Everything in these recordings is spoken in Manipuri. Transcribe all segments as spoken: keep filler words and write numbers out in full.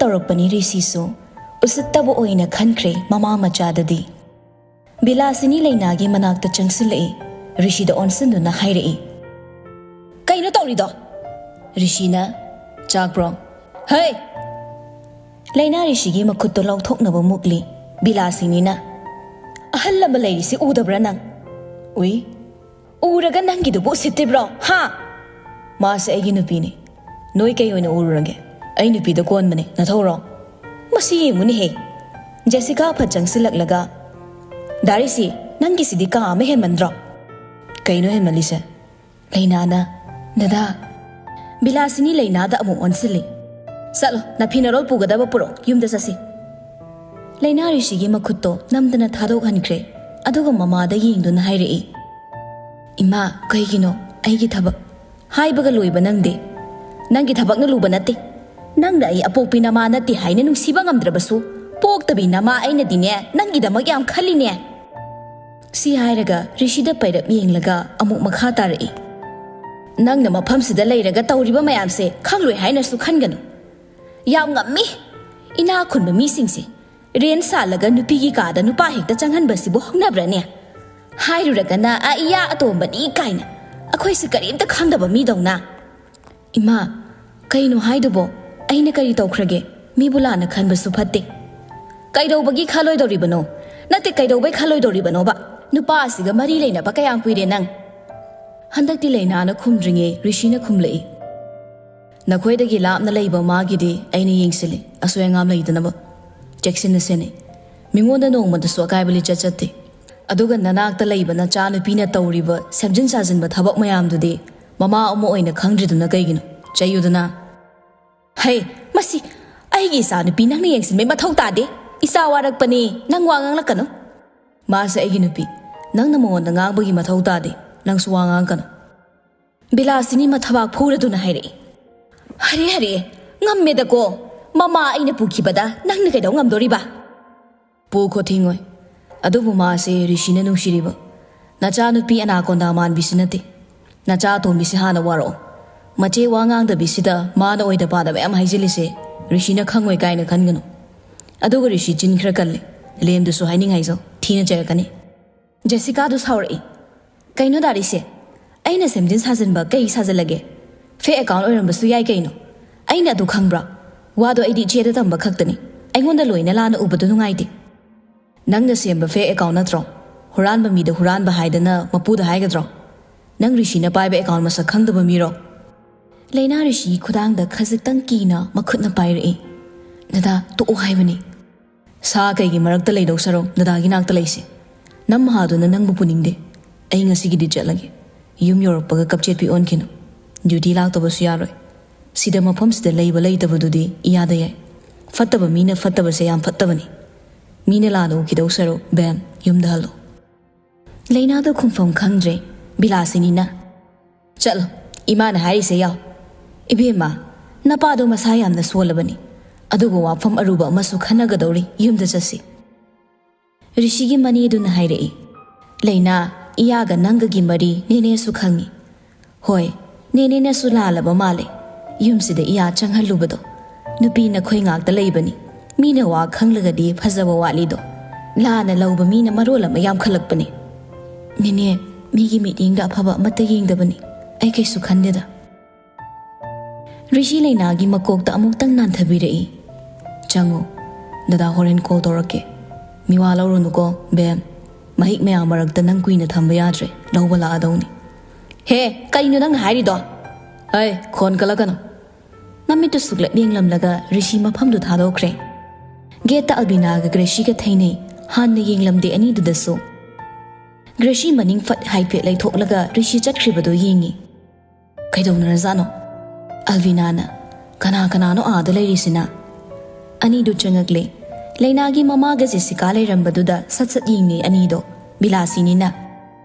ꯇꯧꯔꯛꯄꯅꯤ ꯔꯤꯁꯤꯁꯨ꯫ ꯎꯁꯤꯠꯇꯕ ꯑꯣꯏꯅ ꯈꯟꯈ꯭ꯔꯦ ꯃꯃꯥ ꯃꯆꯥꯗꯗꯤ꯫ ꯕꯤꯂꯥꯁꯤꯅꯤ ꯂꯩꯅꯥꯒꯤ ꯃꯅꯥꯛꯇ ꯆꯪꯁꯤꯜꯂꯛꯏ꯫ ꯔꯤꯁꯤꯗ ꯑꯣꯟꯁꯤꯟꯗꯨꯅ ꯍꯥꯏꯔꯛꯏ, "ꯀꯩꯅꯣ ꯇꯧꯔꯤꯗꯣ?" ꯔꯤꯁꯤꯅ, "ꯆꯥꯛꯄ꯭ꯔꯣ?" "ꯍꯩ!" ꯂꯩꯅꯥ ꯔꯤꯁꯤꯒꯤ ꯃꯈꯨꯠꯇꯣ ꯂꯧꯊꯣꯛꯅꯕ ꯃꯨꯛꯂꯤ꯫ ꯕꯤꯂꯥꯁꯤꯅꯤꯅ, "ꯑꯍꯜ ꯑꯃ ꯂꯩꯔꯤꯁꯤ ꯎꯗꯕ꯭ꯔꯥ ꯅꯪ?" "ꯎꯏ꯫" "ꯎꯔꯒ ꯅꯪꯒꯤꯗꯨꯕꯨ ꯎꯁꯤꯠꯇ꯭ꯔꯤꯕ꯭ꯔꯣ, ꯍꯥ?" "ꯃꯥꯁꯦ ꯑꯩꯒꯤ ꯅꯨꯄꯤꯅꯤ꯫ ꯅꯣꯏ ꯀꯩ ꯑꯣꯏꯅ ꯎꯔꯨꯔꯒꯦ? ꯑꯩ ꯅꯨꯄꯤꯗ ꯀꯣꯟꯕꯅꯦ, ꯅꯊꯧꯔꯣ?" "ꯃꯁꯤ ꯌꯦꯡꯉꯨꯅꯦꯍꯦ!" ꯖꯦꯁꯤꯀꯥ ꯐꯠ ꯆꯪꯁꯤꯜꯂꯛꯂꯒ, "ꯗꯥ ꯔꯤꯁꯤ, ꯅꯪꯒꯤꯁꯤꯗꯤ ꯀꯥ ꯑꯃ ꯍꯦꯟꯃꯟꯗ꯭ꯔꯣ?" "ꯀꯩꯅꯣ ꯍꯦꯟꯃꯜꯂꯤꯁꯦ?" ꯂꯩꯅꯥꯅ, "ꯗꯗꯥ꯫" ꯕꯤꯂꯥꯁꯤꯅꯤ ꯂꯩꯅꯥꯗ ꯑꯃꯨꯛ ꯑꯣꯟꯁꯤꯜꯂꯤ꯫ "ꯆꯠꯂꯣ, ꯅꯐꯤ ꯅꯔꯣꯜ ꯄꯨꯒꯗꯕ ꯄꯨꯔꯛꯑꯣ, ꯌꯨꯝꯗ ꯆꯠꯁꯤ꯫" ꯂꯩꯅꯥ ꯔꯤꯁꯤꯒꯤ ꯃꯈꯨꯠꯇꯣ ꯅꯝꯗꯅ ꯊꯥꯗꯣꯛꯍꯟꯈ꯭ꯔꯦ꯫ ꯑꯗꯨꯒ ꯃꯃꯥꯗ ꯌꯦꯡꯗꯨꯅ ꯍꯥꯏꯔꯛꯏ, "ꯏꯃꯥ, ꯀꯩꯒꯤꯅꯣ? ꯑꯩꯒꯤ ꯊꯕꯛ ꯍꯥꯏꯕꯒ ꯂꯣꯏꯕ ꯅꯪꯗꯦ꯫ ꯅꯪꯒꯤ ꯊꯕꯛꯅ ꯂꯨꯕ ꯅꯠꯇꯦ꯫ ꯅꯪꯅ ꯑꯩ ꯑꯄꯣꯛꯄꯤ ꯅꯃꯥ ꯅꯠꯇꯦ ꯍꯥꯏꯅ ꯅꯨꯡꯁꯤꯕ ꯉꯝꯗ꯭ꯔꯕꯁꯨ, ꯄꯣꯛꯇꯕꯤ ꯅꯃꯥ ꯑꯩꯅꯗꯤꯅꯦ ꯅꯪꯒꯤꯗꯃꯛ ꯌꯥꯝ ꯈꯜꯂꯤꯅꯦ꯫" ꯁꯤ ꯍꯥꯏꯔꯒ ꯔꯤꯁꯤꯗ ꯄꯩꯔꯞ ꯌꯦꯡꯂꯒ ꯑꯃꯨꯛ ꯃꯈꯥ ꯇꯥꯔꯛꯏ, "ꯅꯪꯅ ꯃꯐꯝꯁꯤꯗ ꯂꯩꯔꯒ ꯇꯧꯔꯤꯕ ꯃꯌꯥꯝꯁꯦ ꯈꯪꯂꯣꯏ ꯍꯥꯏꯅꯁꯨ ꯈꯟꯒꯅꯨ꯫ ꯌꯥꯝ ꯉꯝꯃꯤ꯫ ꯏꯅꯥꯛ ꯈꯨꯟꯕ ꯃꯤꯁꯤꯡꯁꯦ ꯔꯦꯟ ꯁꯥꯜꯂꯒ ꯅꯨꯄꯤꯒꯤ ꯀꯥꯗ ꯅꯨꯄꯥ ꯍꯦꯛꯇ ꯆꯪꯍꯟꯕꯁꯤꯕꯨ ꯍꯧꯅꯕ꯭ꯔꯅꯦ? ꯍꯥꯏꯔꯨꯔꯒꯅ ꯑ ꯏꯌꯥ ꯑꯇꯣꯝꯕꯅꯤ ꯀꯥꯏꯅ, ꯑꯩꯈꯣꯏꯁꯦ ꯀꯔꯤꯝꯇ ꯈꯪꯗꯕ ꯃꯤꯗꯧꯅ꯫" "ꯏꯃꯥ, ꯀꯩꯅꯣ ꯍꯥꯏꯗꯨꯕꯣ? ꯑꯩꯅ ꯀꯔꯤ ꯇꯧꯈ꯭ꯔꯒꯦ? ꯃꯤꯕꯨ ꯂꯥꯟꯅ ꯈꯟꯕꯁꯨ ꯐꯠꯇꯦ꯫" "ꯀꯩꯗꯧꯕꯒꯤ ꯈꯜꯂꯣꯏꯗꯧꯔꯤꯕꯅꯣ? ꯅꯠꯇꯦ, ꯀꯩꯗꯧꯕꯩ ꯈꯜꯂꯣꯏꯗꯧꯔꯤꯕꯅꯣꯕ? ꯅꯨꯄꯥ ꯑꯁꯤꯒ ꯃꯔꯤ ꯂꯩꯅꯕ ꯀꯌꯥꯝ ꯀꯨꯏꯔꯦ ꯅꯪ?" ꯍꯟꯗꯛꯇꯤ ꯂꯩꯅꯥꯅ ꯈꯨꯝꯗ꯭ꯔꯤꯉꯩ ꯔꯤꯁꯤꯅ ꯈꯨꯝꯂꯛꯏ, "ꯅꯈꯣꯏꯗꯒꯤ ꯂꯥꯞꯅ ꯂꯩꯕ ꯃꯥꯒꯤꯗꯤ ꯑꯩꯅ ꯌꯦꯡꯁꯤꯜꯂꯤ, ꯑꯁꯣꯏ ꯑꯉꯥꯝ ꯂꯩꯇꯅꯕ ꯆꯦꯛꯁꯤꯟꯅ ꯁꯦꯟꯅꯩ꯫ ꯃꯤꯉꯣꯟꯗ ꯅꯣꯡꯃꯇꯁꯨ ꯑꯀꯥꯏꯕ ꯂꯤꯆꯠ ꯆꯠꯇꯦ꯫ ꯑꯗꯨꯒ ꯅꯅꯥꯛꯇ ꯂꯩꯕ ꯅꯆꯥꯅꯨꯄꯤꯅ ꯇꯧꯔꯤꯕ ꯁꯦꯝꯖꯤꯟ ꯁꯥꯖꯤꯟꯕ ꯊꯕꯛ ꯃꯌꯥꯝꯗꯨꯗꯤ ꯃꯃꯥ ꯑꯃ ꯑꯣꯏꯅ ꯈꯪꯗ꯭ꯔꯤꯗꯨꯅ ꯀꯩꯒꯤꯅꯣ? ꯆꯩꯌꯨꯗꯅ꯫" "ꯍꯩ, ꯃꯁꯤ ꯑꯩꯒꯤ ꯏꯆꯥꯅꯨꯄꯤ ꯅꯪꯅ ꯌꯦꯡꯁꯤꯟꯕꯩ ꯃꯊꯧ ꯇꯥꯗꯦ꯫ ꯏꯆꯥ ꯋꯥꯔꯛꯄꯅꯤ, ꯅꯪ ꯋꯥ ꯉꯥꯡꯂꯛꯀꯅꯨ꯫" "ꯃꯥꯁꯦ ꯑꯩꯒꯤ ꯅꯨꯄꯤ, ꯅꯪꯅ ꯃꯉꯣꯟꯗ ꯉꯥꯡꯕꯒꯤ ꯃꯊꯧ ꯇꯥꯗꯦ, ꯅꯪꯁꯨ ꯋꯥ ꯉꯥꯡꯉꯛꯀꯅꯨ꯫" ꯕꯤꯂꯥꯁꯤꯅꯤ ꯃꯊꯕꯥꯛ ꯐꯨꯔꯗꯨꯅ ꯍꯥꯏꯔꯛꯏ, "ꯍꯔꯦ ꯍꯔꯦ, ꯉꯝꯃꯦꯗꯀꯣ꯫ ꯃꯃꯥ ꯑꯩꯅ ꯄꯨꯈꯤꯕꯗ ꯅꯪꯅ ꯀꯩꯗꯧ ꯉꯝꯗꯣꯔꯤꯕ?" "ꯄꯨ ꯈꯣꯠꯊꯤꯡꯉꯣꯏ꯫ ꯑꯗꯨꯕꯨ ꯃꯥꯁꯦ ꯔꯤꯁꯤꯅ ꯅꯨꯡꯁꯤꯔꯤꯕ ꯅꯆꯥꯅꯨꯄꯤ ꯑꯅꯥꯀꯣꯟꯗꯥ ꯃꯥꯟꯕꯤꯁꯤ ꯅꯠꯇꯦ꯫ ꯅꯆꯥ ꯑꯇꯣꯝꯕꯤꯁꯤ ꯍꯥꯟꯅ ꯋꯥꯔꯛꯑꯣ꯫ ꯃꯆꯦ ꯋꯥ ꯉꯥꯡꯗꯕꯤꯁꯤꯗ ꯃꯥꯅ ꯑꯣꯏꯗ ꯄꯥꯗꯕ ꯌꯥꯝ ꯍꯥꯏꯖꯤꯜꯂꯤꯁꯦ ꯔꯤꯁꯤꯅ ꯈꯪꯉꯣꯏ ꯀꯥꯏꯅ ꯈꯟꯒꯅꯨ꯫ ꯑꯗꯨꯒ ꯔꯤꯁꯤ ꯆꯤꯟ ꯈꯔ ꯀꯜꯂꯦ꯫ ꯂꯦꯝꯗꯨꯁꯨ ꯍꯥꯏꯅꯤꯡ ꯍꯥꯏꯖꯧ, ꯊꯤꯅ ꯆꯩꯔꯛꯀꯅꯤ꯫ ꯖꯦꯁꯤꯀꯥꯗꯨ ꯁꯥꯎꯔꯛꯏ꯫ "ꯀꯩꯅꯣ ꯗꯥ ꯔꯤꯁꯤ? ꯑꯩꯅ ꯁꯦꯝꯖꯤꯟ ꯁꯥꯖꯤꯟꯕ ꯀꯩ ꯁꯥꯖꯤꯜꯂꯒꯦ? ꯐꯦꯛ ꯑꯦꯀꯥꯎꯟ ꯑꯣꯏꯔꯝꯕꯁꯨ ꯌꯥꯏ ꯀꯩꯅꯣ꯫ ꯑꯩꯅ ꯑꯗꯨ ꯈꯪꯕ꯭ꯔꯥ? ꯋꯥꯗꯣ ꯑꯩꯗꯤ ꯏꯆꯦꯗ ꯇꯝꯕ ꯈꯛꯇꯅꯤ꯫ ꯑꯩꯉꯣꯟꯗ ꯂꯣꯏꯅ ꯂꯥꯟꯅ ꯎꯕꯗꯣ ꯅꯨꯡꯉꯥꯏꯇꯦ꯫ ꯅꯪꯅ ꯁꯦꯝꯕ ꯐꯦꯛ ꯑꯦꯀꯥꯎꯟ ꯅꯠꯇ꯭ꯔꯣ? ꯍꯨꯔꯥꯟꯕ ꯃꯤꯗ ꯍꯨꯔꯥꯟꯕ ꯍꯥꯏꯗꯅ ꯃꯄꯨꯗ ꯍꯥꯏꯒꯗ꯭ꯔꯣ? ꯅꯪ ꯔꯤꯁꯤꯅ ꯄꯥꯏꯕ ꯑꯦꯀꯥꯎꯟ ꯃꯁꯛ ꯈꯪꯗꯕ ꯃꯤꯔꯣ?" ꯂꯩꯅꯥ ꯔꯤꯁꯤꯒꯤ ꯈꯨꯗꯥꯡꯗ ꯈꯖꯤꯛꯇꯪ ꯀꯤꯅ ꯃꯈꯨꯠꯅ ꯄꯥꯏꯔꯛꯏ꯫ "ꯗꯗꯥ, ꯇꯣꯛꯑꯣ ꯍꯥꯏꯕꯅꯤ꯫ ꯁꯥ ꯀꯩꯒꯤ ꯃꯔꯛꯇ ꯂꯩꯗꯧ ꯁꯔꯨꯛ ꯗꯗꯥꯒꯤ ꯅꯥꯛꯇ ꯂꯩꯁꯦ꯫ ꯅꯝꯍꯥꯗꯨꯅ ꯅꯪꯕꯨ ꯄꯨꯅꯤꯡꯗꯦ꯫ ꯑꯩ ꯉꯁꯤꯒꯤꯗꯤ ꯆꯠꯂꯒꯦ꯫ ꯌꯨꯝ ꯌꯧꯔꯛꯄꯒ ꯀꯞꯆꯦꯠꯄꯤ ꯑꯣꯟꯈꯤꯅꯨ꯫ ꯗ꯭ꯌꯨꯇꯤ ꯂꯥꯛꯇꯕꯁꯨ ꯌꯥꯔꯣꯏ꯫ ꯁꯤꯗ ꯃꯐꯝꯁꯤꯗ ꯂꯩꯕ ꯂꯩꯇꯕꯗꯨꯗꯤ ꯏꯌꯥꯗ ꯌꯥꯏ꯫ ꯐꯠꯇꯕ ꯃꯤꯅ ꯐꯠꯇꯕꯁꯦ ꯌꯥꯝ ꯐꯠꯇꯕꯅꯤ꯫ ꯃꯤꯅ ꯂꯥꯟꯅ ꯎꯈꯤꯗꯧ ꯁꯔꯨꯛ, ꯕꯦꯝ, ꯌꯨꯝꯗ ꯍꯜꯂꯣ꯫" ꯂꯩꯅꯥꯗꯣ ꯈꯨꯝꯐꯝ ꯈꯪꯗ꯭ꯔꯦ꯫ ꯕꯤꯂꯥꯁꯤꯅꯤꯅ, "ꯆꯠꯂꯣ, ꯏꯃꯥꯅ ꯍꯥꯏꯔꯤꯁꯦ ꯌꯥꯎ꯫ ꯏꯕꯦꯝꯃ, ꯅꯄꯥꯗꯣ ꯃꯁꯥ ꯌꯥꯝꯅ ꯁꯣꯜꯂꯕꯅꯤ꯫ ꯑꯗꯨꯒ ꯋꯥꯐꯝ ꯑꯔꯨꯕ ꯑꯃꯁꯨ ꯈꯟꯅꯒꯗꯧꯔꯤ, ꯌꯨꯝꯗ ꯆꯠꯁꯤ꯫" ꯔꯤꯁꯤꯒꯤ ꯃꯅꯦꯗꯨꯅ ꯍꯥꯏꯔꯛꯏ, "ꯂꯩꯅꯥ, ꯏꯌꯥꯒ ꯅꯪꯒꯒꯤ ꯃꯔꯤ ꯅꯦꯅꯦꯁꯨ ꯈꯪꯉꯤ꯫ ꯍꯣꯏ, ꯅꯦꯅꯦꯅꯁꯨ ꯂꯥꯜꯂꯕ ꯃꯥꯜꯂꯦ꯫ ꯌꯨꯝꯁꯤꯗ ꯏꯌꯥ ꯆꯪꯍꯜꯂꯨꯕꯗꯣ꯫ ꯅꯨꯄꯤ ꯅꯈꯣꯏ ꯉꯥꯛꯇ ꯂꯩꯕꯅꯤ꯫ ꯃꯤꯅ ꯋꯥ ꯈꯪꯂꯒꯗꯤ ꯐꯖꯕ ꯋꯥꯠꯂꯤꯗꯣ꯫ ꯂꯥꯟꯅ ꯂꯧꯕ ꯃꯤꯅ ꯃꯔꯣꯜ ꯑꯃ ꯌꯥꯝꯈꯠꯂꯛꯄꯅꯤ꯫" "ꯅꯦꯅꯦ, ꯃꯤꯒꯤ ꯃꯤꯠꯌꯦꯡꯗ ꯑꯐꯕ ꯑꯃꯠꯇ ꯌꯦꯡꯗꯕꯅꯤ꯫ ꯑꯩ ꯀꯩꯁꯨ ꯈꯟꯗꯦꯗ꯫" ꯔꯤꯁꯤ ꯂꯩꯅꯥꯒꯤ ꯃꯀꯣꯛꯇ ꯑꯃꯨꯛꯇꯪ ꯅꯥꯟꯊꯕꯤꯔꯛꯏ꯫ "ꯆꯪꯉꯣ, ꯗꯗꯥ ꯍꯣꯔꯦꯟ ꯀꯣꯜ ꯇꯧꯔꯛꯀꯦ꯫ ꯃꯤꯋꯥ ꯂꯧꯔꯨꯅꯨꯀꯣ, ꯕꯦꯝ꯫ ꯃꯍꯤꯛ ꯃꯌꯥꯝ ꯃꯔꯛꯇ ꯅꯪ ꯀꯨꯏꯅ ꯊꯝꯕ ꯌꯥꯗ꯭ꯔꯦ, ꯂꯧꯕ ꯂꯥꯛꯑꯗꯧꯅꯤ꯫" "ꯍꯦ, ꯀꯩꯅꯣ ꯅꯪꯅ ꯍꯥꯏꯔꯤꯗꯣ?" "ꯑꯩ, ꯈꯣꯟ ꯀꯜꯂꯛꯀꯅꯨ꯫" ꯃꯃꯤꯠꯇꯨ ꯁꯨꯛꯂꯦꯞ ꯌꯦꯡꯂꯝꯂꯒ ꯔꯤꯁꯤ ꯃꯐꯝꯗꯨ ꯊꯥꯗꯣꯛꯈ꯭ꯔꯦ꯫ ꯒꯦꯠꯇ ꯑꯜꯕꯤꯅꯥꯒ ꯒ꯭ꯔꯦꯁꯤꯒ ꯊꯦꯡꯅꯩ꯫ ꯍꯥꯟꯅ ꯌꯦꯡꯂꯝꯗꯦ ꯑꯅꯤꯗꯨꯗꯁꯨ꯫ ꯒ꯭ꯔꯦꯁꯤ ꯃꯅꯤꯡ ꯐꯠ ꯍꯥꯏꯐꯦꯠ ꯂꯩꯊꯣꯛꯂꯒ ꯔꯤꯁꯤ ꯆꯠꯈ꯭ꯔꯤꯕꯗꯨ ꯌꯦꯡꯉꯤ꯫ "ꯀꯩꯗꯧꯅꯔꯖꯥꯠꯅꯣ?" ꯑꯜꯕꯤꯅꯥꯅ, "ꯀꯅꯥ ꯀꯅꯥꯅꯣ ꯑꯥꯗ ꯂꯩꯔꯤꯁꯤꯅ?" ꯑꯅꯤꯗꯨ ꯆꯪꯉꯛꯂꯦ꯫ ꯂꯩꯅꯥꯒꯤ ꯃꯃꯥꯒ ꯖꯦꯁꯤꯀꯥ ꯂꯩꯔꯝꯕꯗꯨꯗ ꯁꯠ ꯁꯠ ꯌꯦꯡꯉꯦ ꯑꯅꯤꯗꯣ꯫ ꯕꯤꯂꯥꯁꯤꯅꯤꯅ,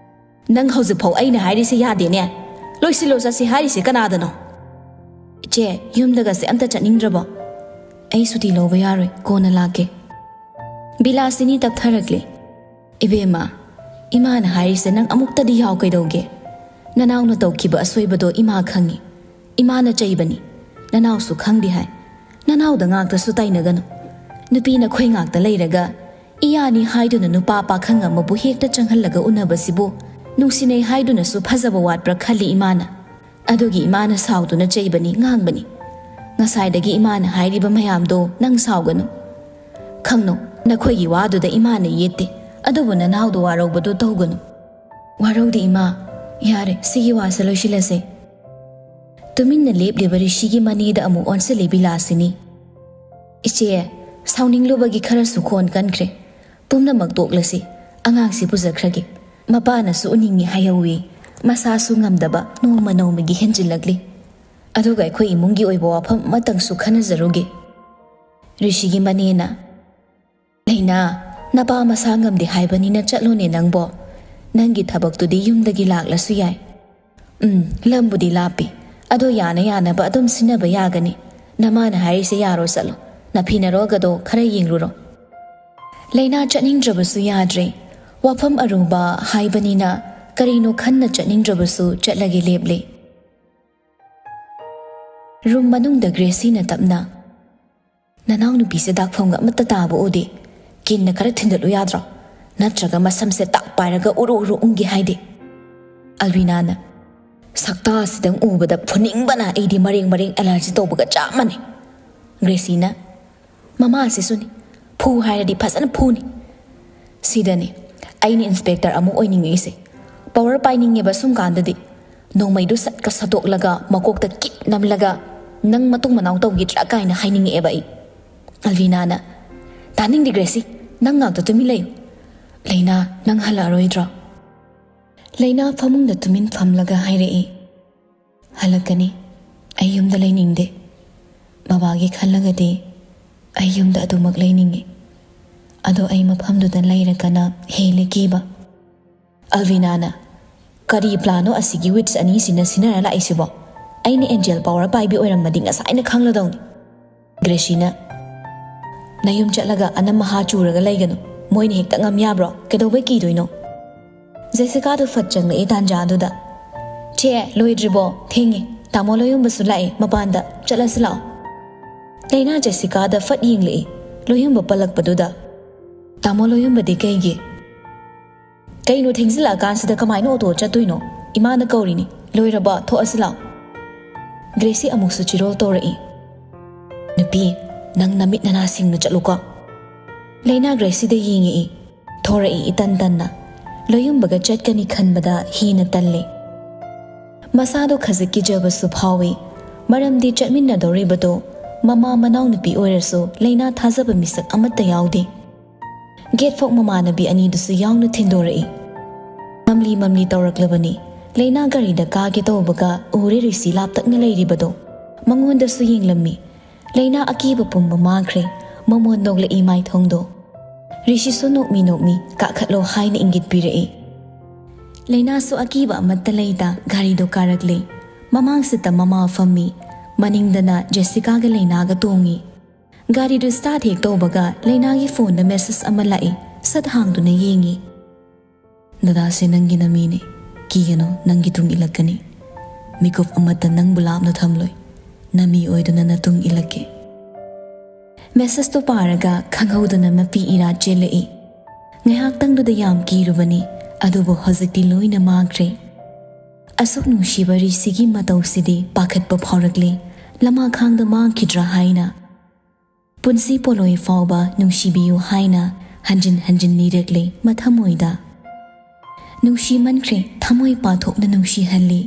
"ꯅꯪ ꯍꯧꯖꯤꯛꯐꯥꯎ ꯑꯩꯅ ꯍꯥꯏꯔꯤꯁꯦ ꯌꯥꯗꯦꯅꯦ꯫ ꯂꯣꯏꯁꯤꯜꯂꯣ, ꯆꯠꯁꯤ ꯍꯥꯏꯔꯤꯁꯦ ꯀꯅꯥꯗꯅꯣ?" "ꯏꯆꯦ, ꯌꯨꯝꯗꯒꯁꯦ ꯑꯝꯇ ꯆꯠꯅꯤꯡꯗ꯭ꯔꯕꯣ?" "ꯑꯩ ꯁꯨꯇꯤ ꯂꯧꯕ ꯌꯥꯔꯣꯏ, ꯀꯣꯟꯅ ꯂꯥꯛꯀꯦ꯫" ꯕꯤꯂꯥꯁꯤꯅꯤ ꯇꯞꯊꯔꯛꯂꯦ꯫ "ꯏꯕꯦꯝꯃ, ꯏꯃꯥꯅ ꯍꯥꯏꯔꯤꯁꯦ ꯅꯪ ꯑꯃꯨꯛꯇꯗꯤ ꯌꯥꯎ ꯀꯩꯗꯧꯒꯦ? ꯅꯅꯥꯎꯅ ꯇꯧꯈꯤꯕ ꯑꯁꯣꯏꯕꯗꯣ ꯏꯃꯥ ꯈꯪꯉꯤ꯫ ꯏꯃꯥꯅ ꯆꯩꯕꯅꯤ꯫ ꯅꯅꯥꯎꯁꯨ ꯈꯪꯗꯦ ꯍꯥꯏ꯫ ꯅꯅꯥꯎꯗ ꯉꯥꯛꯇꯁꯨ ꯇꯥꯏꯅꯒꯅꯨ꯫ ꯅꯨꯄꯤ ꯅꯈꯣꯏ ꯉꯥꯛꯇ ꯂꯩꯔꯒ ꯏꯌꯥꯅꯤ ꯍꯥꯏꯗꯨꯅ ꯅꯨꯄꯥ ꯄꯥꯈꯪ ꯑꯃꯕꯨ ꯍꯦꯛꯇ ꯆꯪꯍꯜꯂꯒ ꯎꯅꯕꯁꯤꯕꯨ ꯅꯨꯡꯁꯤꯅꯩ ꯍꯥꯏꯗꯨꯅꯁꯨ ꯐꯖꯕ ꯋꯥꯠꯄ꯭ꯔꯥ ꯈꯜꯂꯤ ꯏꯃꯥꯅ꯫ ꯑꯗꯨꯒꯤ ꯏꯃꯥꯅ ꯁꯥꯎꯗꯨꯅ ꯆꯩꯕꯅꯤ, ꯉꯥꯡꯕꯅꯤ꯫ ꯉꯁꯥꯏꯗꯒꯤ ꯏꯃꯥꯅ ꯍꯥꯏꯔꯤꯕ ꯃꯌꯥꯝꯗꯣ ꯅꯪ ꯁꯥꯎꯒꯅꯨ꯫ ꯈꯪꯅꯧ, ꯅꯈꯣꯏꯒꯤ ꯋꯥꯗꯨꯗ ꯏꯃꯥꯅ ꯌꯦꯠꯇꯦ, ꯑꯗꯨꯕꯨ ꯅꯅꯥꯎꯗꯣ ꯋꯥꯔꯧꯕꯗꯣ ꯇꯧꯒꯅꯨ꯫ ꯋꯥꯔꯧꯗꯦ ꯏꯃꯥ, ꯌꯥꯔꯦ, ꯁꯤꯒꯤ ꯋꯥꯁꯦ ꯂꯣꯏꯁꯤꯜꯂꯁꯦ꯫ ꯇꯨꯃꯤꯟꯅ ꯂꯦꯞꯂꯤꯕ ꯔꯤꯁꯤꯒꯤ ꯃꯅꯦꯗ ꯑꯃꯨꯛ ꯑꯣꯟꯁꯤꯜꯂꯤ ꯕꯤꯂꯥꯁꯤꯅꯤ꯫ ꯏꯆꯦ, ꯁꯥꯎꯅꯤꯡꯂꯨꯕꯒꯤ ꯈꯔꯁꯨ ꯈꯣꯟ ꯀꯟꯈ꯭ꯔꯦ꯫ ꯄꯨꯝꯅꯃꯛ ꯇꯣꯛꯂꯁꯤ, ꯑꯉꯥꯡꯁꯤ ꯄꯨꯖꯈ꯭ꯔꯒꯦ꯫ ꯃꯄꯥꯅꯁꯨ ꯎꯅꯤꯡꯉꯤ ꯍꯥꯏꯍꯧꯋꯤ, ꯃꯁꯥꯁꯨ ꯉꯝꯗꯕ ꯅꯣꯡꯃ ꯅꯣꯡꯃꯒꯤ ꯍꯦꯟꯖꯤꯜꯂꯛꯂꯤ꯫ ꯑꯗꯨꯒ ꯑꯩꯈꯣꯏ ꯏꯃꯨꯡꯒꯤ ꯑꯣꯏꯕ ꯋꯥꯐꯝ ꯑꯃꯇꯪꯁꯨ ꯈꯟꯅꯖꯔꯨꯒꯦ꯫ ꯔꯤꯁꯤꯒꯤ ꯃꯅꯦꯅ, ꯂꯩꯅꯥ, ꯅꯄꯥ ꯃꯁꯥ ꯉꯝꯗꯦ ꯍꯥꯏꯕꯅꯤꯅ ꯆꯠꯂꯣꯅꯦ ꯅꯪꯕꯣ꯫ ꯅꯪꯒꯤ ꯊꯕꯛꯇꯨꯗꯤ ꯌꯨꯝꯗꯒꯤ ꯂꯥꯛꯂꯁꯨ ꯌꯥꯏ꯫ ꯎꯝ, ꯂꯝꯕꯨꯗꯤ ꯂꯥꯞꯄꯤ, ꯑꯗꯣ ꯌꯥꯅ ꯌꯥꯅꯕ ꯑꯗꯨꯝ ꯁꯤꯟꯅꯕ ꯌꯥꯒꯅꯤ꯫ ꯅꯃꯥꯅ ꯍꯥꯏꯔꯤꯁꯦ ꯌꯥꯔꯣ, ꯆꯠꯂꯣ꯫ ꯅꯐꯤ ꯅꯔꯣꯜꯒꯗꯣ ꯈꯔ ꯌꯦꯡꯂꯨꯔꯣ꯫ ꯂꯩꯅꯥ ꯆꯠꯅꯤꯡꯗ꯭ꯔꯕꯁꯨ ꯌꯥꯗ꯭ꯔꯦ꯫ ꯋꯥꯐꯝ ꯑꯔꯨꯕ ꯍꯥꯏꯕꯅꯤꯅ ꯀꯔꯤꯅꯣ ꯈꯟꯅ ꯆꯠꯅꯤꯡꯗ꯭ꯔꯕꯁꯨ ꯆꯠꯂꯒꯦ ꯂꯦꯞꯂꯦ꯫ ꯔꯨꯝ ꯃꯅꯨꯡꯗ ꯒ꯭ꯔꯦꯁꯤꯅ ꯇꯞꯅ, "ꯅꯅꯥꯎꯅꯨꯄꯤꯁꯦ ꯗꯥꯛꯐꯝꯒ ꯑꯃꯠꯇ ꯇꯥꯕ ꯎꯗꯦ꯫ ꯀꯤꯟꯅ ꯈꯔ ꯊꯤꯟꯗꯠꯂꯨ ꯌꯥꯗ꯭ꯔꯣ? ꯅꯠꯇ꯭ꯔꯒ ꯃꯁꯝꯁꯦ ꯇꯥꯛ ꯄꯥꯏꯔꯒ ꯎꯔꯨ ꯎꯔꯨ ꯎꯪꯒꯦ ꯍꯥꯏꯗꯦ?" ꯑꯜꯕꯤꯅꯥꯅ, "ꯁꯛꯇꯥꯁꯤꯗꯪ ꯎꯕꯗ ꯐꯨꯅꯤꯡꯕꯅ ꯑꯩꯗꯤ ꯃꯔꯦꯡ ꯃꯔꯦꯡ ꯑꯦꯂꯔꯖꯤ ꯇꯧꯕꯒ ꯆꯞ ꯃꯥꯟꯅꯩ꯫" ꯒ꯭ꯔꯦꯁꯤꯅ, "ꯃꯃꯥꯁꯤꯁꯨꯅꯤ, ꯐꯨ ꯍꯥꯏꯔꯗꯤ ꯐꯖꯅ ꯐꯨꯅꯤ꯫ ꯁꯤꯗꯅꯤ ꯑꯩꯅ ꯏꯟꯁꯄꯦꯛꯇꯔ ꯑꯃ ꯑꯣꯏꯅꯤꯡꯉꯛꯏꯁꯦ꯫ ꯄꯋꯔ ꯄꯥꯏꯅꯤꯡꯉꯦꯕ ꯁꯨꯝ ꯀꯥꯟꯗꯗꯤ꯫ ꯅꯣꯡꯃꯩꯗꯨ ꯁꯠꯀ ꯁꯠꯇꯣꯛꯂꯒ ꯃꯀꯣꯛꯇ ꯀꯤꯛ ꯅꯝꯂꯒ ꯅꯪ ꯃꯇꯨꯡ ꯃꯅꯥꯎ ꯇꯧꯈꯤꯗ꯭ꯔꯥ ꯀꯥꯏꯅ ꯍꯥꯏꯅꯤꯡꯉꯛꯑꯦꯕ ꯑꯩ꯫" ꯑꯜꯕꯤꯅꯥꯅ, "ꯇꯥꯅꯤꯡꯗꯦ ꯒ꯭ꯔꯦꯁꯤ, ꯅꯪ ꯉꯥꯛꯇ ꯇꯨꯃꯤꯟ ꯂꯩꯌꯨ꯫" "ꯂꯩꯅꯥ, ꯅꯪ ꯍꯜꯂꯛꯑꯔꯣꯏꯗ꯭ꯔꯣ?" ꯂꯩꯅꯥ ꯐꯃꯨꯡꯗ ꯇꯨꯃꯤꯟ ꯐꯝꯂꯒ ꯍꯥꯏꯔꯛꯏ, "ꯍꯜꯂꯛꯀꯅꯤ꯫ ꯑꯩ ꯌꯨꯝꯗ ꯂꯩꯅꯤꯡꯗꯦ꯫ ꯕꯕꯥꯒꯤ ꯈꯜꯂꯒꯗꯤ ꯑꯩ ꯌꯨꯝꯗ ꯑꯗꯨꯃꯛ ꯂꯩꯅꯤꯡꯉꯤ꯫ ꯑꯗꯣ ꯑꯩ ꯃꯐꯝꯗꯨꯗ ꯂꯩꯔꯒꯅ ꯍꯦꯜꯂꯦ ꯀꯤꯕ꯫" ꯑꯜꯕꯤꯅꯥꯅ, "ꯀꯔꯤ ꯄ꯭ꯂꯥꯟꯅꯣ ꯑꯁꯤꯒꯤ ꯋꯤꯠꯁ ꯑꯅꯤꯁꯤꯅ ꯁꯤꯟꯅꯔ ꯂꯥꯛꯏꯁꯤꯕꯣ? ꯑꯩꯅ ꯑꯦꯟꯖꯦꯜ ꯄꯋꯔ ꯄꯥꯏꯕꯤ ꯑꯣꯏꯔꯝꯃꯗꯤ ꯉꯁꯥꯏꯅ ꯈꯪꯂꯗꯧꯅꯤ꯫" ꯒ꯭ꯔꯦꯁꯤꯅ, "ꯅꯌꯨꯝ ꯆꯠꯂꯒ ꯑꯅꯝ ꯃꯍꯥ ꯆꯨꯔꯒ ꯂꯩꯒꯅꯨ꯫ ꯃꯣꯏꯅ ꯍꯦꯛꯇ ꯉꯝ ꯌꯥꯕ꯭ꯔꯣ? ꯀꯩꯗꯧꯕꯩ ꯀꯤꯗꯣꯏꯅꯣ?" ꯖꯦꯁꯤꯀꯥꯗꯣ ꯐꯠ ꯆꯪꯂꯛꯑꯦ ꯇꯥꯟꯖꯥꯗꯨꯗ꯫ "ꯆꯦ, ꯂꯣꯏꯗ꯭ꯔꯤꯕꯣ? ꯊꯦꯡꯉꯦ꯫ ꯇꯥꯃꯣ ꯂꯣꯌꯨꯝꯕꯁꯨ ꯂꯥꯛꯑꯦ, ꯃꯄꯥꯟꯗ ꯆꯠꯂꯁꯤ ꯂꯥꯛꯑꯣ꯫" ꯂꯩꯅꯥ ꯖꯦꯁꯤꯀꯥꯗ ꯐꯠ ꯌꯦꯡꯂꯛꯏ꯫ ꯂꯣꯌꯨꯝꯕ ꯄꯜꯂꯛꯄꯗꯨꯗ, "ꯇꯥꯃꯣ ꯂꯣꯌꯨꯝꯕꯗꯤ ꯀꯩꯒꯤ?" "ꯀꯩꯅꯣ, ꯊꯦꯡꯖꯤꯜꯂꯛꯑꯀꯥꯟꯁꯤꯗ ꯀꯃꯥꯏꯅ ꯑꯣꯇꯣ ꯆꯠꯇꯣꯏꯅꯣ? ꯏꯃꯥꯅ ꯀꯧꯔꯤꯅꯤ꯫ ꯂꯣꯏꯔꯕ? ꯊꯣꯛꯑꯁꯤ ꯂꯥꯛꯑꯣ꯫" ꯒ꯭ꯔꯦꯁꯤ ꯑꯃꯨꯛꯁꯨ ꯆꯤꯔꯣꯜ ꯇꯧꯔꯛꯏ꯫ "ꯅꯨꯄꯤ, ꯅꯪ ꯅꯃꯤꯠ ꯅꯅꯥ ꯁꯤꯡꯅ ꯆꯠꯂꯨꯀꯣ꯫" ꯂꯩꯅꯥ ꯒ꯭ꯔꯦꯁꯤꯗ ꯌꯦꯡꯉꯛꯏ꯫ ꯊꯣꯔꯛꯏ ꯏꯇꯟ ꯇꯟꯅ꯫ ꯂꯣꯌꯨꯝꯕꯒ ꯆꯠꯀꯅꯤ ꯈꯟꯕꯗ ꯍꯦꯟꯅ ꯇꯜꯂꯤ꯫ ꯃꯁꯥꯗꯣ ꯈꯖꯤꯛ ꯀꯤꯖꯕꯁꯨ ꯐꯥꯎꯏ꯫ ꯃꯔꯝꯗꯤ ꯆꯠꯃꯤꯟꯅꯗꯧꯔꯤꯕꯗꯣ ꯃꯃꯥ ꯃꯅꯥꯎꯅꯨꯄꯤ ꯑꯣꯏꯔꯁꯨ ꯂꯩꯅꯥ ꯊꯥꯖꯕ ꯃꯤꯁꯛ ꯑꯃꯠꯇ ꯌꯥꯎꯗꯦ꯫ ꯒꯦꯠ ꯐꯥꯎ ꯃꯃꯥꯟꯅꯕꯤ ꯑꯅꯤꯗꯨꯁꯨ ꯌꯥꯎꯅ ꯊꯤꯟꯗꯣꯔꯛꯏ꯫ ꯃꯝꯂꯤ ꯃꯝꯂꯤ ꯇꯧꯔꯛꯂꯕꯅꯤ꯫ ꯂꯩꯅꯥ ꯒꯥꯔꯤꯗ ꯀꯥꯒꯦ ꯇꯧꯕꯒ ꯎꯔꯦ ꯔꯤꯁꯤ ꯂꯥꯞꯇꯛꯅ ꯂꯩꯔꯤꯕꯗꯣ꯫ ꯃꯉꯣꯟꯗꯁꯨ ꯌꯦꯡꯂꯝꯃꯤ꯫ ꯂꯩꯅꯥ ꯑꯀꯤꯕ ꯄꯨꯝꯕ ꯃꯥꯡꯈ꯭ꯔꯦ꯫ ꯃꯃꯣꯟ ꯅꯣꯛꯂꯛꯏ ꯃꯥꯏꯊꯣꯡꯗꯣ꯫ ꯔꯤꯁꯤꯁꯨ ꯅꯣꯛꯃꯤ ꯅꯣꯛꯃꯤ "ꯀꯥꯈꯠꯂꯣ" ꯍꯥꯏꯅ ꯏꯪꯒꯤꯠ ꯄꯤꯔꯛꯏ꯫ ꯂꯩꯅꯥꯁꯨ ꯑꯀꯤꯕ ꯑꯃꯠꯇ ꯂꯩꯇ ꯒꯥꯔꯤꯗꯣ ꯀꯥꯔꯛꯂꯦ꯫ ꯃꯃꯥꯡ ꯁꯤꯠꯇ ꯃꯃꯥ ꯐꯝꯃꯤ꯫ ꯃꯅꯤꯡꯗꯅ ꯖꯦꯁꯤꯀꯥꯒ ꯂꯩꯅꯥꯒ ꯇꯣꯡꯉꯤ꯫ ꯒꯥꯔꯤꯗꯨ ꯁ꯭ꯇꯥꯔꯠ ꯍꯦꯛ ꯇꯧꯕꯒ ꯂꯩꯅꯥꯒꯤ ꯐꯣꯟꯗ ꯃꯦꯁꯦꯖ ꯑꯃ ꯂꯥꯛꯏ꯫ ꯁꯠ ꯍꯥꯡꯗꯨꯅ ꯌꯦꯡꯉꯤ꯫ "ꯗꯗꯥꯁꯦ ꯅꯪꯒꯤ ꯅꯃꯤꯅꯦ꯫ ꯀꯤꯒꯅꯨ, ꯅꯪꯒꯤ ꯇꯨꯡ ꯏꯜꯂꯛꯀꯅꯤ꯫ ꯃꯤꯀꯨꯞ ꯑꯃꯠꯇ ꯅꯪꯕꯨ ꯂꯥꯞꯅ ꯊꯝꯂꯣꯏ꯫ ꯅꯃꯤ ꯑꯣꯏꯗꯨꯅ ꯅꯇꯨꯡ ꯏꯜꯂꯛꯀꯦ꯫" ꯃꯦꯁꯦꯖꯇꯨ ꯄꯥꯔꯒ ꯈꯪꯍꯧꯗꯅ ꯃꯄꯤ ꯏꯔꯥ ꯆꯦꯜꯂꯛꯏ꯫ ꯉꯥꯏꯍꯥꯛꯇꯪꯗꯨꯗ ꯌꯥꯝ ꯀꯤꯔꯨꯕꯅꯤ, ꯑꯗꯨꯕꯨ ꯍꯧꯖꯤꯛꯇꯤ ꯂꯣꯏꯅ ꯃꯥꯡꯈ꯭ꯔꯦ꯫ ꯑꯁꯨꯛ ꯅꯨꯡꯁꯤꯕ ꯔꯤꯁꯤꯒꯤ ꯃꯇꯧꯁꯤꯗꯤ ꯄꯥꯈꯠꯄ ꯐꯥꯎꯔꯛꯂꯦ꯫ ꯂꯃꯥꯈꯥꯡꯗ ꯃꯥꯡꯈꯤꯗ꯭ꯔꯥ ꯍꯥꯏꯅ꯫ "ꯄꯨꯟꯁꯤ ꯄꯣꯂꯣꯏ ꯐꯥꯎꯕ ꯅꯨꯡꯁꯤꯕꯤꯌꯨ" ꯍꯥꯏꯅ ꯍꯟꯖꯤꯟ ꯍꯟꯖꯤꯟ ꯅꯤꯔꯛꯂꯦ ꯃꯊꯃꯣꯏꯗ꯫ ꯅꯨꯡꯁꯤꯃꯟꯈ꯭ꯔꯦ, ꯊꯃꯣꯏ ꯄꯥꯊꯣꯛꯅ ꯅꯨꯡꯁꯤꯍꯜꯂꯤ꯫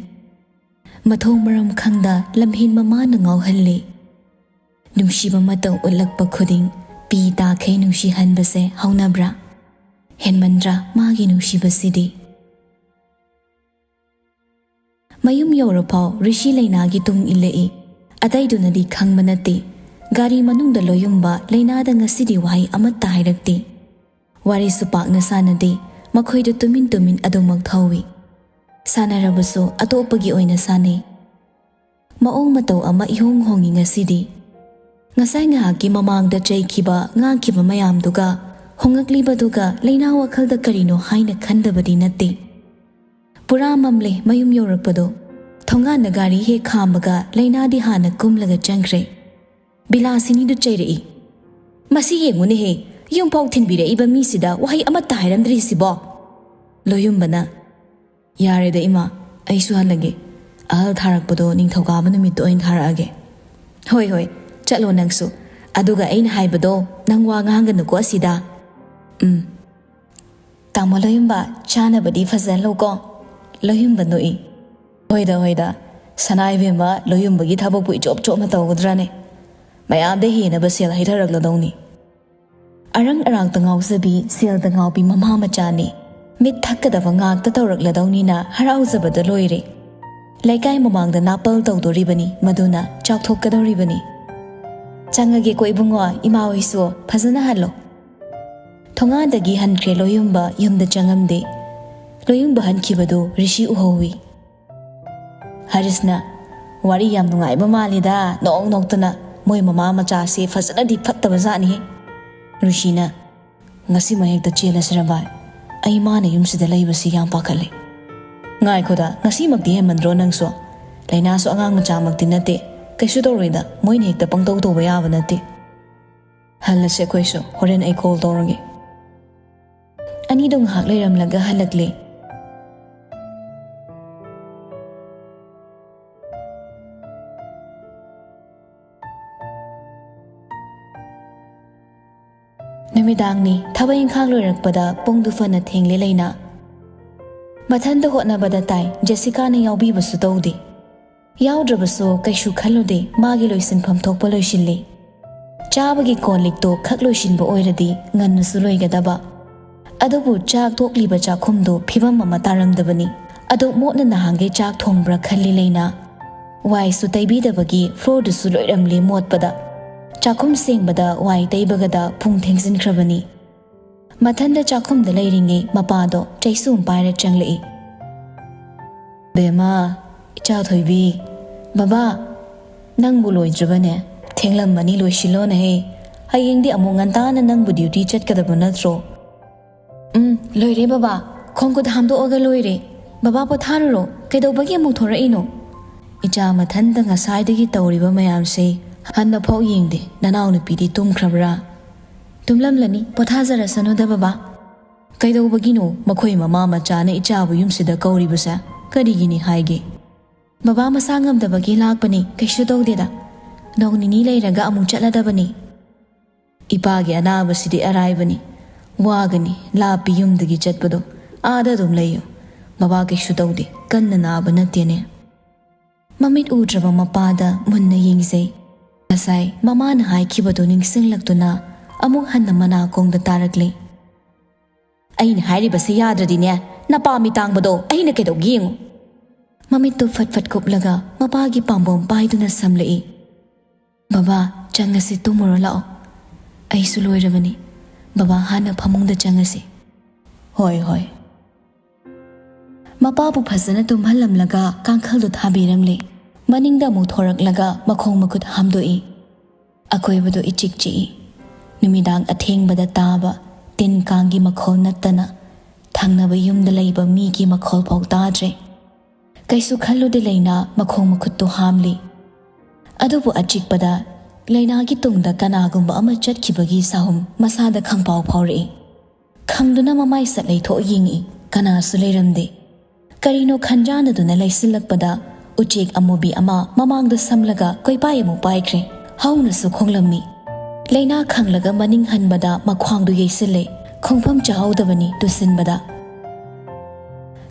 ꯃꯊꯣꯡ ꯃꯔꯝ ꯈꯪꯗ ꯂꯝꯍꯦꯟꯕ ꯃꯥꯅ ꯉꯥꯎꯍꯜꯂꯤ꯫ ꯅꯨꯡꯁꯤꯕ ꯃꯇꯧ ꯎꯠꯂꯛꯄ ꯈꯨꯗꯤꯡ ꯄꯤ ꯇꯥꯈꯩ ꯅꯨꯡꯁꯤꯍꯟꯕꯁꯦ ꯍꯧꯅꯕ꯭ꯔꯥ? ꯍꯦꯟꯃꯟꯗ꯭ꯔꯥ ꯃꯥꯒꯤ ꯅꯨꯡꯁꯤꯕꯁꯤꯗꯤ? ꯃꯌꯨꯝ ꯌꯧꯔꯐꯥꯎ ꯔꯤꯁꯤ ꯂꯩꯅꯥꯒꯤ ꯇꯨꯡ ꯏꯜꯂꯛꯏ꯫ ꯑꯇꯩꯗꯨꯅꯗꯤ ꯈꯪꯕ ꯅꯠꯇꯦ꯫ ꯒꯥꯔꯤ ꯃꯅꯨꯡꯗ ꯂꯣꯌꯨꯝꯕ ꯂꯩꯅꯥꯗ ꯉꯁꯤꯗꯤ ꯋꯥꯍꯩ ꯑꯃꯠꯇ ꯍꯥꯏꯔꯛꯇꯦ꯫ ꯋꯥꯔꯤꯁꯨ ꯄꯥꯛꯅ ꯁꯥꯟꯅꯗꯦ꯫ ꯃꯈꯣꯏꯗꯨ ꯇꯨꯃꯤꯟ ꯇꯨꯃꯤꯟ ꯑꯗꯨꯃꯛ ꯊꯧꯏ꯫ ꯁꯥꯟꯅꯔꯕꯁꯨ ꯑꯇꯣꯞꯄꯒꯤ ꯑꯣꯏꯅ ꯁꯥꯟꯅꯩ꯫ ꯃꯑꯣꯡ ꯃꯇꯧ ꯑꯃ ꯏꯍꯣꯡ ꯍꯣꯡꯉꯤ ꯉꯁꯤꯗꯤ꯫ ꯉꯁꯥꯏ ꯉꯥꯏꯍꯥꯛꯀꯤ ꯃꯃꯥꯡꯗ ꯆꯩꯈꯤꯕ, ꯉꯥꯡꯈꯤꯕ ꯃꯌꯥꯝꯗꯨꯒ ꯍꯣꯡꯉꯛꯂꯤꯕꯗꯨꯒ ꯂꯩꯅꯥ ꯋꯥꯈꯜꯗ ꯀꯔꯤꯅꯣ ꯍꯥꯏꯅ ꯈꯟꯗꯕꯗꯤ ꯅꯠꯇꯦ꯫ ꯄꯨꯔꯥ ꯃꯝꯂꯦ ꯃꯌꯨꯝ ꯌꯧꯔꯛꯄꯗꯣ꯫ ꯊꯣꯡꯒꯥꯟꯗ ꯒꯥꯔꯤ ꯍꯦꯛ ꯈꯥꯝꯕꯒ ꯂꯩꯅꯥꯗꯤ ꯍꯥꯟꯅ ꯀꯨꯝꯂꯒ ꯆꯪꯈ꯭ꯔꯦ꯫ ꯕꯤꯂꯥꯁꯤꯅꯤꯗꯨ ꯆꯩꯔꯛꯏ꯫ "ꯃꯁꯤ ꯌꯦꯡꯉꯨꯅꯦꯍꯦ, ꯌꯨꯝꯐꯥꯎ ꯊꯤꯟꯕꯤꯔꯛꯏꯕ ꯃꯤꯁꯤꯗ ꯋꯥꯍꯩ ꯑꯃꯠꯇ ꯍꯥꯏꯔꯝꯗ꯭ꯔꯤꯁꯤꯕꯣ?" ꯂꯣꯌꯨꯝꯕꯅ, "ꯌꯥꯔꯦꯗ ꯏꯃꯥ, ꯑꯩꯁꯨ ꯍꯜꯂꯒꯦ꯫ ꯑꯍꯜ ꯊꯥꯔꯛꯄꯗꯣ ꯅꯤꯡꯊꯧꯀꯥꯕ ꯅꯨꯃꯤꯠꯇ ꯑꯣꯏꯅ ꯊꯥꯔꯛꯑꯒꯦ꯫" "ꯍꯣꯏ, ꯍꯣꯏ, ꯆꯠꯂꯣ ꯅꯪꯁꯨ꯫ ꯑꯗꯨꯒ ꯑꯩꯅ ꯍꯥꯏꯕꯗꯣ ꯅꯪ ꯋꯥ ꯉꯥꯡꯒꯅꯨꯀꯣ ꯑꯁꯤꯗ꯫" "ꯎꯝ꯫ ꯇꯥꯃꯣ ꯂꯣꯌꯨꯝꯕ, ꯆꯥꯅꯕꯗꯤ ꯐꯖꯍꯜꯂꯨꯀꯣ꯫" ꯂꯣꯌꯨꯝꯕ ꯅꯣꯛꯏ꯫ "ꯍꯣꯏꯗ, ꯍꯣꯏꯗ, ꯁꯅꯥ ꯏꯕꯦꯝꯃ ꯂꯣꯌꯨꯝꯕꯒꯤ ꯊꯕꯛꯄꯨ ꯏꯆꯣꯞ ꯆꯣꯞꯅ ꯇꯧꯒꯗ꯭ꯔꯥꯅꯦ? ꯃꯌꯥꯝꯗ ꯍꯦꯟꯅꯕ ꯁꯦꯜ ꯍꯩꯊꯔꯛꯂꯗꯧꯅꯤ꯫" ꯑꯔꯪ ꯑꯔꯥꯛꯇ ꯉꯥꯎꯖꯕꯤ, ꯁꯦꯜꯗ ꯉꯥꯎꯕꯤ ꯃꯃꯥ ꯃꯆꯥꯅꯤ꯫ ꯃꯤꯠ ꯊꯛꯀꯗꯕ ꯉꯥꯛꯇ ꯇꯧꯔꯛꯂꯗꯧꯅꯤꯅ ꯍꯔꯥꯎꯖꯕꯗ ꯂꯣꯏꯔꯦ꯫ ꯂꯩꯀꯥꯏ ꯃꯃꯥꯡꯗ ꯅꯥꯄꯜ ꯇꯧꯗꯣꯔꯤꯕꯅꯤ, ꯃꯗꯨꯅ ꯆꯥꯎꯊꯣꯛꯀꯗꯧꯔꯤꯕꯅꯤ꯫ "ꯆꯪꯉꯒꯦꯀꯣ ꯏꯕꯨꯡꯉꯣ, ꯏꯃꯥ ꯍꯣꯏꯁꯨ ꯐꯖꯅ ꯍꯜꯂꯣ꯫" ꯊꯣꯡꯒꯥꯟꯗꯒꯤ ꯍꯟꯈ꯭ꯔꯦ ꯂꯣꯌꯨꯝꯕ, ꯌꯨꯝꯗ ꯆꯪꯉꯝꯗꯦ꯫ ꯂꯣꯌꯨꯝꯕ ꯍꯟꯈꯤꯕꯗꯨ ꯔꯤꯁꯤ ꯎꯍꯧꯏ꯫ ꯍꯔꯤꯁꯅ, "ꯋꯥꯔꯤ ꯌꯥꯝ ꯅꯨꯡꯉꯥꯏꯕ ꯃꯥꯜꯂꯤꯗ, ꯅꯣꯛ ꯅꯣꯛꯇꯅ ꯃꯣꯏ ꯃꯃꯥ ꯃꯆꯥꯁꯦ ꯐꯖꯅꯗꯤ ꯐꯠꯇꯕ ꯖꯥꯠꯅꯤꯍꯦ꯫" ꯔꯤꯁꯤꯅ, "ꯉꯁꯤꯃꯛ ꯍꯦꯛꯇ ꯆꯦꯜꯂꯁꯤꯔ ꯚꯥꯏ? ꯑꯩ ꯃꯥꯅ ꯌꯨꯝꯁꯤꯗ ꯂꯩꯕꯁꯤ ꯌꯥꯝ ꯄꯥꯈꯠꯂꯦ꯫" "ꯉꯥꯏꯈꯣꯗ, ꯉꯁꯤꯃꯛꯇꯤ ꯍꯦꯟꯃꯟꯗ꯭ꯔꯣ ꯅꯪꯁꯨ? ꯂꯥꯏꯅꯥꯁꯨ ꯑꯉꯥꯡ ꯃꯆꯥꯃꯛꯇꯤ ꯅꯠꯇꯦ, ꯀꯩꯁꯨ ꯇꯧꯔꯣꯏꯗ, ꯃꯣꯏꯅ ꯍꯦꯛꯇ ꯄꯪꯇꯧ ꯇꯧꯕ ꯌꯥꯕ ꯅꯠꯇꯦ꯫" "ꯍꯜꯂꯁꯦ ꯑꯩꯈꯣꯏꯁꯨ, ꯍꯣꯔꯦꯟ ꯑꯩ ꯀꯣꯜ ꯇꯧꯔꯒꯦ꯫" ꯑꯅꯤꯗꯣ ꯉꯥꯏꯍꯥꯛ ꯂꯩꯔꯝꯂꯒ ꯍꯜꯂꯛꯂꯦ꯫ ꯅꯨꯃꯤꯗꯥꯡꯅꯤ, ꯊꯕꯛ ꯏꯪꯈꯥꯡ ꯂꯣꯏꯔꯛꯄꯗ ꯄꯨꯡꯗꯨ ꯐꯅ ꯊꯦꯡꯂꯦ ꯂꯩꯅꯥ꯫ ꯃꯊꯟꯇ ꯍꯣꯠꯅꯕꯗ ꯇꯥꯏ, ꯖꯦꯁꯤꯀꯥꯅ ꯌꯥꯎꯕꯤꯕꯁꯨ ꯇꯧꯗꯦ꯫ ꯌꯥꯎꯗ꯭ꯔꯕꯁꯨ ꯀꯩꯁꯨ ꯈꯜꯂꯨꯗꯦ, ꯃꯥꯒꯤ ꯂꯣꯏꯁꯤꯟꯐꯝ ꯊꯣꯛꯄ ꯂꯣꯏꯁꯤꯜꯂꯤ꯫ ꯆꯥꯕꯒꯤ ꯀꯣꯜ ꯂꯤꯛꯇꯣ ꯈꯛ ꯂꯣꯏꯁꯤꯟꯕ ꯑꯣꯏꯔꯗꯤ ꯉꯟꯅꯁꯨ ꯂꯣꯏꯒꯗꯕ꯫ ꯑꯗꯨꯕꯨ ꯆꯥꯛ ꯇꯣꯛꯂꯤꯕ ꯆꯥꯛꯈꯨꯝꯗꯣ ꯐꯤꯕꯝ ꯑꯃ ꯇꯥꯔꯝꯗꯕꯅꯤ꯫ ꯑꯗꯨꯛ ꯃꯣꯠꯅ ꯅꯍꯥꯟꯈꯩ ꯆꯥꯛ ꯊꯣꯡꯕ꯭ꯔꯥ ꯈꯜꯂꯤ ꯂꯩꯅꯥ꯫ ꯋꯥꯏꯁꯨ ꯇꯩꯕꯤꯗꯕꯒꯤ ꯐ꯭ꯂꯣꯔꯗꯨꯁꯨ ꯂꯣꯏꯔꯝꯂꯦ ꯃꯣꯠꯄꯗ꯫ ꯆꯥꯛꯈꯨꯝ ꯁꯦꯡꯕꯗ ꯋꯥꯏ ꯇꯩꯕꯒꯗ ꯄꯨꯡ ꯊꯦꯡꯖꯤꯟꯈ꯭ꯔꯕꯅꯤ꯫ ꯃꯊꯟꯗ ꯆꯥꯛꯈꯨꯝꯗ ꯂꯩꯔꯤꯉꯩ ꯃꯄꯥꯗꯣ ꯆꯩꯁꯨ ꯑꯃ ꯄꯥꯏꯔ ꯆꯪꯂꯛꯏ꯫ "ꯕꯦꯝꯃ, ꯏꯆꯥ ꯊꯣꯏꯕꯤ, ꯕꯕꯥ, ꯅꯪꯕꯨ ꯂꯣꯏꯗ꯭ꯔꯤꯕꯅꯦ? ꯊꯦꯡꯂꯝꯃꯅꯤ, ꯂꯣꯏꯁꯤꯜꯂꯣꯅꯦꯍꯦ꯫ ꯍꯌꯦꯡꯗꯤ ꯑꯃꯨꯛ ꯉꯟꯇꯥꯅ ꯅꯪꯕꯨ ꯗ꯭ꯌꯨꯇꯤ ꯆꯠꯀꯗꯕ ꯅꯠꯇ꯭ꯔꯣ?" "ꯎꯝ, ꯂꯣꯏꯔꯦ ꯕꯕꯥ꯫ ꯈꯣꯡ ꯈꯨꯠ ꯍꯥꯝꯗꯣꯛꯑꯒ ꯂꯣꯏꯔꯦ꯫ ꯕꯕꯥ ꯄꯣꯊꯥꯔꯨꯔꯣ꯫ ꯀꯩꯗꯧꯕꯒꯤ ꯑꯃꯨꯛ ꯊꯣꯔꯛꯏꯅꯣ?" ꯏꯆꯥ ꯃꯊꯟꯇ ꯉꯁꯥꯏꯗꯒꯤ ꯇꯧꯔꯤꯕ ꯃꯌꯥꯝꯁꯦ "ꯍꯟꯅ ꯐꯥꯎ ꯌꯦꯡꯗꯦ, ꯅꯅꯥꯎꯅꯨꯄꯤꯗꯤ ꯇꯨꯝꯈ꯭ꯔꯕ꯭ꯔꯥ?" "ꯇꯨꯝꯂꯝꯂꯅꯤ, ꯄꯣꯊꯥꯖꯔꯁꯅꯨꯗ ꯕꯕꯥ꯫ ꯀꯩꯗꯧꯕꯒꯤꯅꯣ ꯃꯈꯣꯏ ꯃꯃꯥ ꯃꯆꯥꯅ ꯏꯆꯥꯕꯨ ꯌꯨꯝꯁꯤꯗ ꯀꯧꯔꯤꯕꯁꯦ? ꯀꯔꯤꯒꯤꯅꯤ ꯍꯥꯏꯒꯦ?" "ꯕꯕꯥ ꯃꯁꯥ ꯉꯝꯗꯕꯒꯤ ꯂꯥꯛꯄꯅꯤ, ꯀꯩꯁꯨ ꯇꯧꯗꯦꯗ꯫ ꯅꯣꯡ ꯅꯤꯅꯤ ꯂꯩꯔꯒ ꯑꯃꯨꯛ ꯆꯠꯂꯗꯕꯅꯤ꯫ ꯏꯄꯥꯒꯤ ꯑꯅꯥꯕꯁꯤꯗꯤ ꯑꯔꯥꯏꯕꯅꯤ꯫ ꯋꯥꯒꯅꯤ, ꯂꯥꯞꯄꯤ ꯌꯨꯝꯗꯒꯤ ꯆꯠꯄꯗꯣ꯫ ꯑꯥꯗ ꯑꯗꯨꯝ ꯂꯩꯌꯨ꯫ ꯕꯕꯥ ꯀꯩꯁꯨ ꯇꯧꯗꯦ, ꯀꯟꯅ ꯅꯥꯕ ꯅꯠꯇꯦꯅꯦ꯫" ꯃꯃꯤꯠ ꯎꯗ꯭ꯔꯕ ꯃꯄꯥꯗ ꯃꯨꯟꯅ ꯌꯦꯡꯖꯩ꯫ ꯉꯁꯥꯏ ꯃꯃꯥꯅ ꯍꯥꯏꯈꯤꯕꯗꯨ ꯅꯤꯡꯁꯤꯡꯂꯛꯇꯨꯅ ꯑꯃꯨꯛ ꯍꯟꯅ ꯃꯅꯥꯀꯣꯡꯗ ꯇꯥꯔꯛꯂꯤ꯫ "ꯑꯩꯅ ꯍꯥꯏꯔꯤꯕꯁꯦ ꯌꯥꯗ꯭ꯔꯗꯤꯅꯦ, ꯅꯄꯥ ꯃꯤꯇꯥꯡꯕꯗꯣ ꯑꯩꯅ ꯀꯩꯗꯧꯒꯦ ꯌꯦꯡꯉꯨ꯫" ꯃꯃꯤꯠꯇꯨ ꯐꯠ ꯐꯠ ꯀꯨꯞꯂꯒ ꯃꯄꯥꯒꯤ ꯄꯥꯝꯕꯣꯝ ꯄꯥꯏꯗꯨꯅ ꯁꯝꯂꯛꯏ꯫ "ꯕꯕꯥ, ꯆꯪꯉꯁꯤ, ꯇꯨꯝꯃꯨꯔꯣ ꯂꯥꯛꯑꯣ꯫ ꯑꯩꯁꯨ ꯂꯣꯏꯔꯕꯅꯤ꯫ ꯕꯕꯥ ꯍꯥꯟꯅ ꯐꯃꯨꯡꯗ ꯆꯪꯉꯁꯤ꯫" "ꯍꯣꯏ, ꯍꯣꯏ꯫" ꯃꯄꯥꯕꯨ ꯐꯖꯅ ꯇꯨꯝꯍꯜꯂꯝꯂꯒ ꯀꯥꯡꯈꯜꯗꯨ ꯊꯥꯕꯤꯔꯝꯂꯦ꯫ ꯃꯅꯤꯡꯗ ꯑꯃꯨꯛ ꯊꯣꯔꯛꯂꯒ ꯃꯈꯣꯡ ꯃꯈꯨꯠ ꯍꯥꯝꯗꯣꯛꯏ꯫ ꯑꯀꯣꯏꯕꯗꯨ ꯏꯆꯤꯛ ꯆꯤꯛꯏ꯫ ꯅꯨꯃꯤꯗꯥꯡ ꯑꯊꯦꯡꯕꯗ ꯇꯥꯕ ꯇꯤꯟ ꯀꯥꯡꯒꯤ ꯃꯈꯣꯜ ꯅꯠꯇꯅ ꯊꯪꯅꯕ ꯌꯨꯝꯗ ꯂꯩꯕ ꯃꯤꯒꯤ ꯃꯈꯣꯜ ꯐꯥꯎ ꯇꯥꯗ꯭ꯔꯦ꯫ ꯀꯩꯁꯨ ꯈꯜꯂꯨꯗꯦ ꯂꯩꯅꯥ ꯃꯈꯣꯡ ꯃꯈꯨꯠꯇꯨ ꯍꯥꯝꯂꯤ꯫ ꯑꯗꯨꯕꯨ ꯑꯆꯤꯛꯄꯗ ꯂꯩꯅꯥꯒꯤ ꯇꯨꯡꯗ ꯀꯅꯥꯒꯨꯝꯕ ꯑꯃ ꯆꯠꯈꯤꯕꯒꯤ ꯁꯥꯍꯨꯝ ꯃꯁꯥꯗ ꯈꯪꯄꯥꯎ ꯐꯥꯎꯔꯛꯏ꯫ ꯈꯪꯗꯨꯅ ꯃꯃꯥꯏ ꯁꯠ ꯂꯩꯊꯣꯛ ꯌꯦꯡꯉꯤ꯫ ꯀꯅꯥꯁꯨ ꯂꯩꯔꯝꯗꯦ꯫ ꯀꯔꯤꯅꯣ ꯈꯟꯖꯥꯟꯅꯗꯨꯅ ꯂꯩꯁꯤꯜꯂꯛꯄꯗ ꯎꯆꯦꯛ ꯑꯃꯨꯕꯤ ꯑꯃ ꯃꯃꯥꯡꯗ ꯁꯝꯂꯒ ꯀꯣꯏꯄꯥꯏ ꯑꯃꯨꯛ ꯄꯥꯏꯈ꯭ꯔꯦ꯫ ꯍꯧꯅꯁꯨ ꯈꯣꯡꯂꯝꯃꯤ꯫ ꯂꯩꯅꯥ ꯈꯪꯂꯒ ꯃꯅꯤꯡ ꯍꯟꯕꯗ ꯃꯈ꯭ꯋꯥꯡꯗꯨ ꯌꯩꯁꯤꯜꯂꯦ꯫ ꯈꯣꯡꯐꯝ ꯆꯥꯍꯧꯗꯕꯅꯤ ꯇꯨꯁꯤꯟꯕꯗ꯫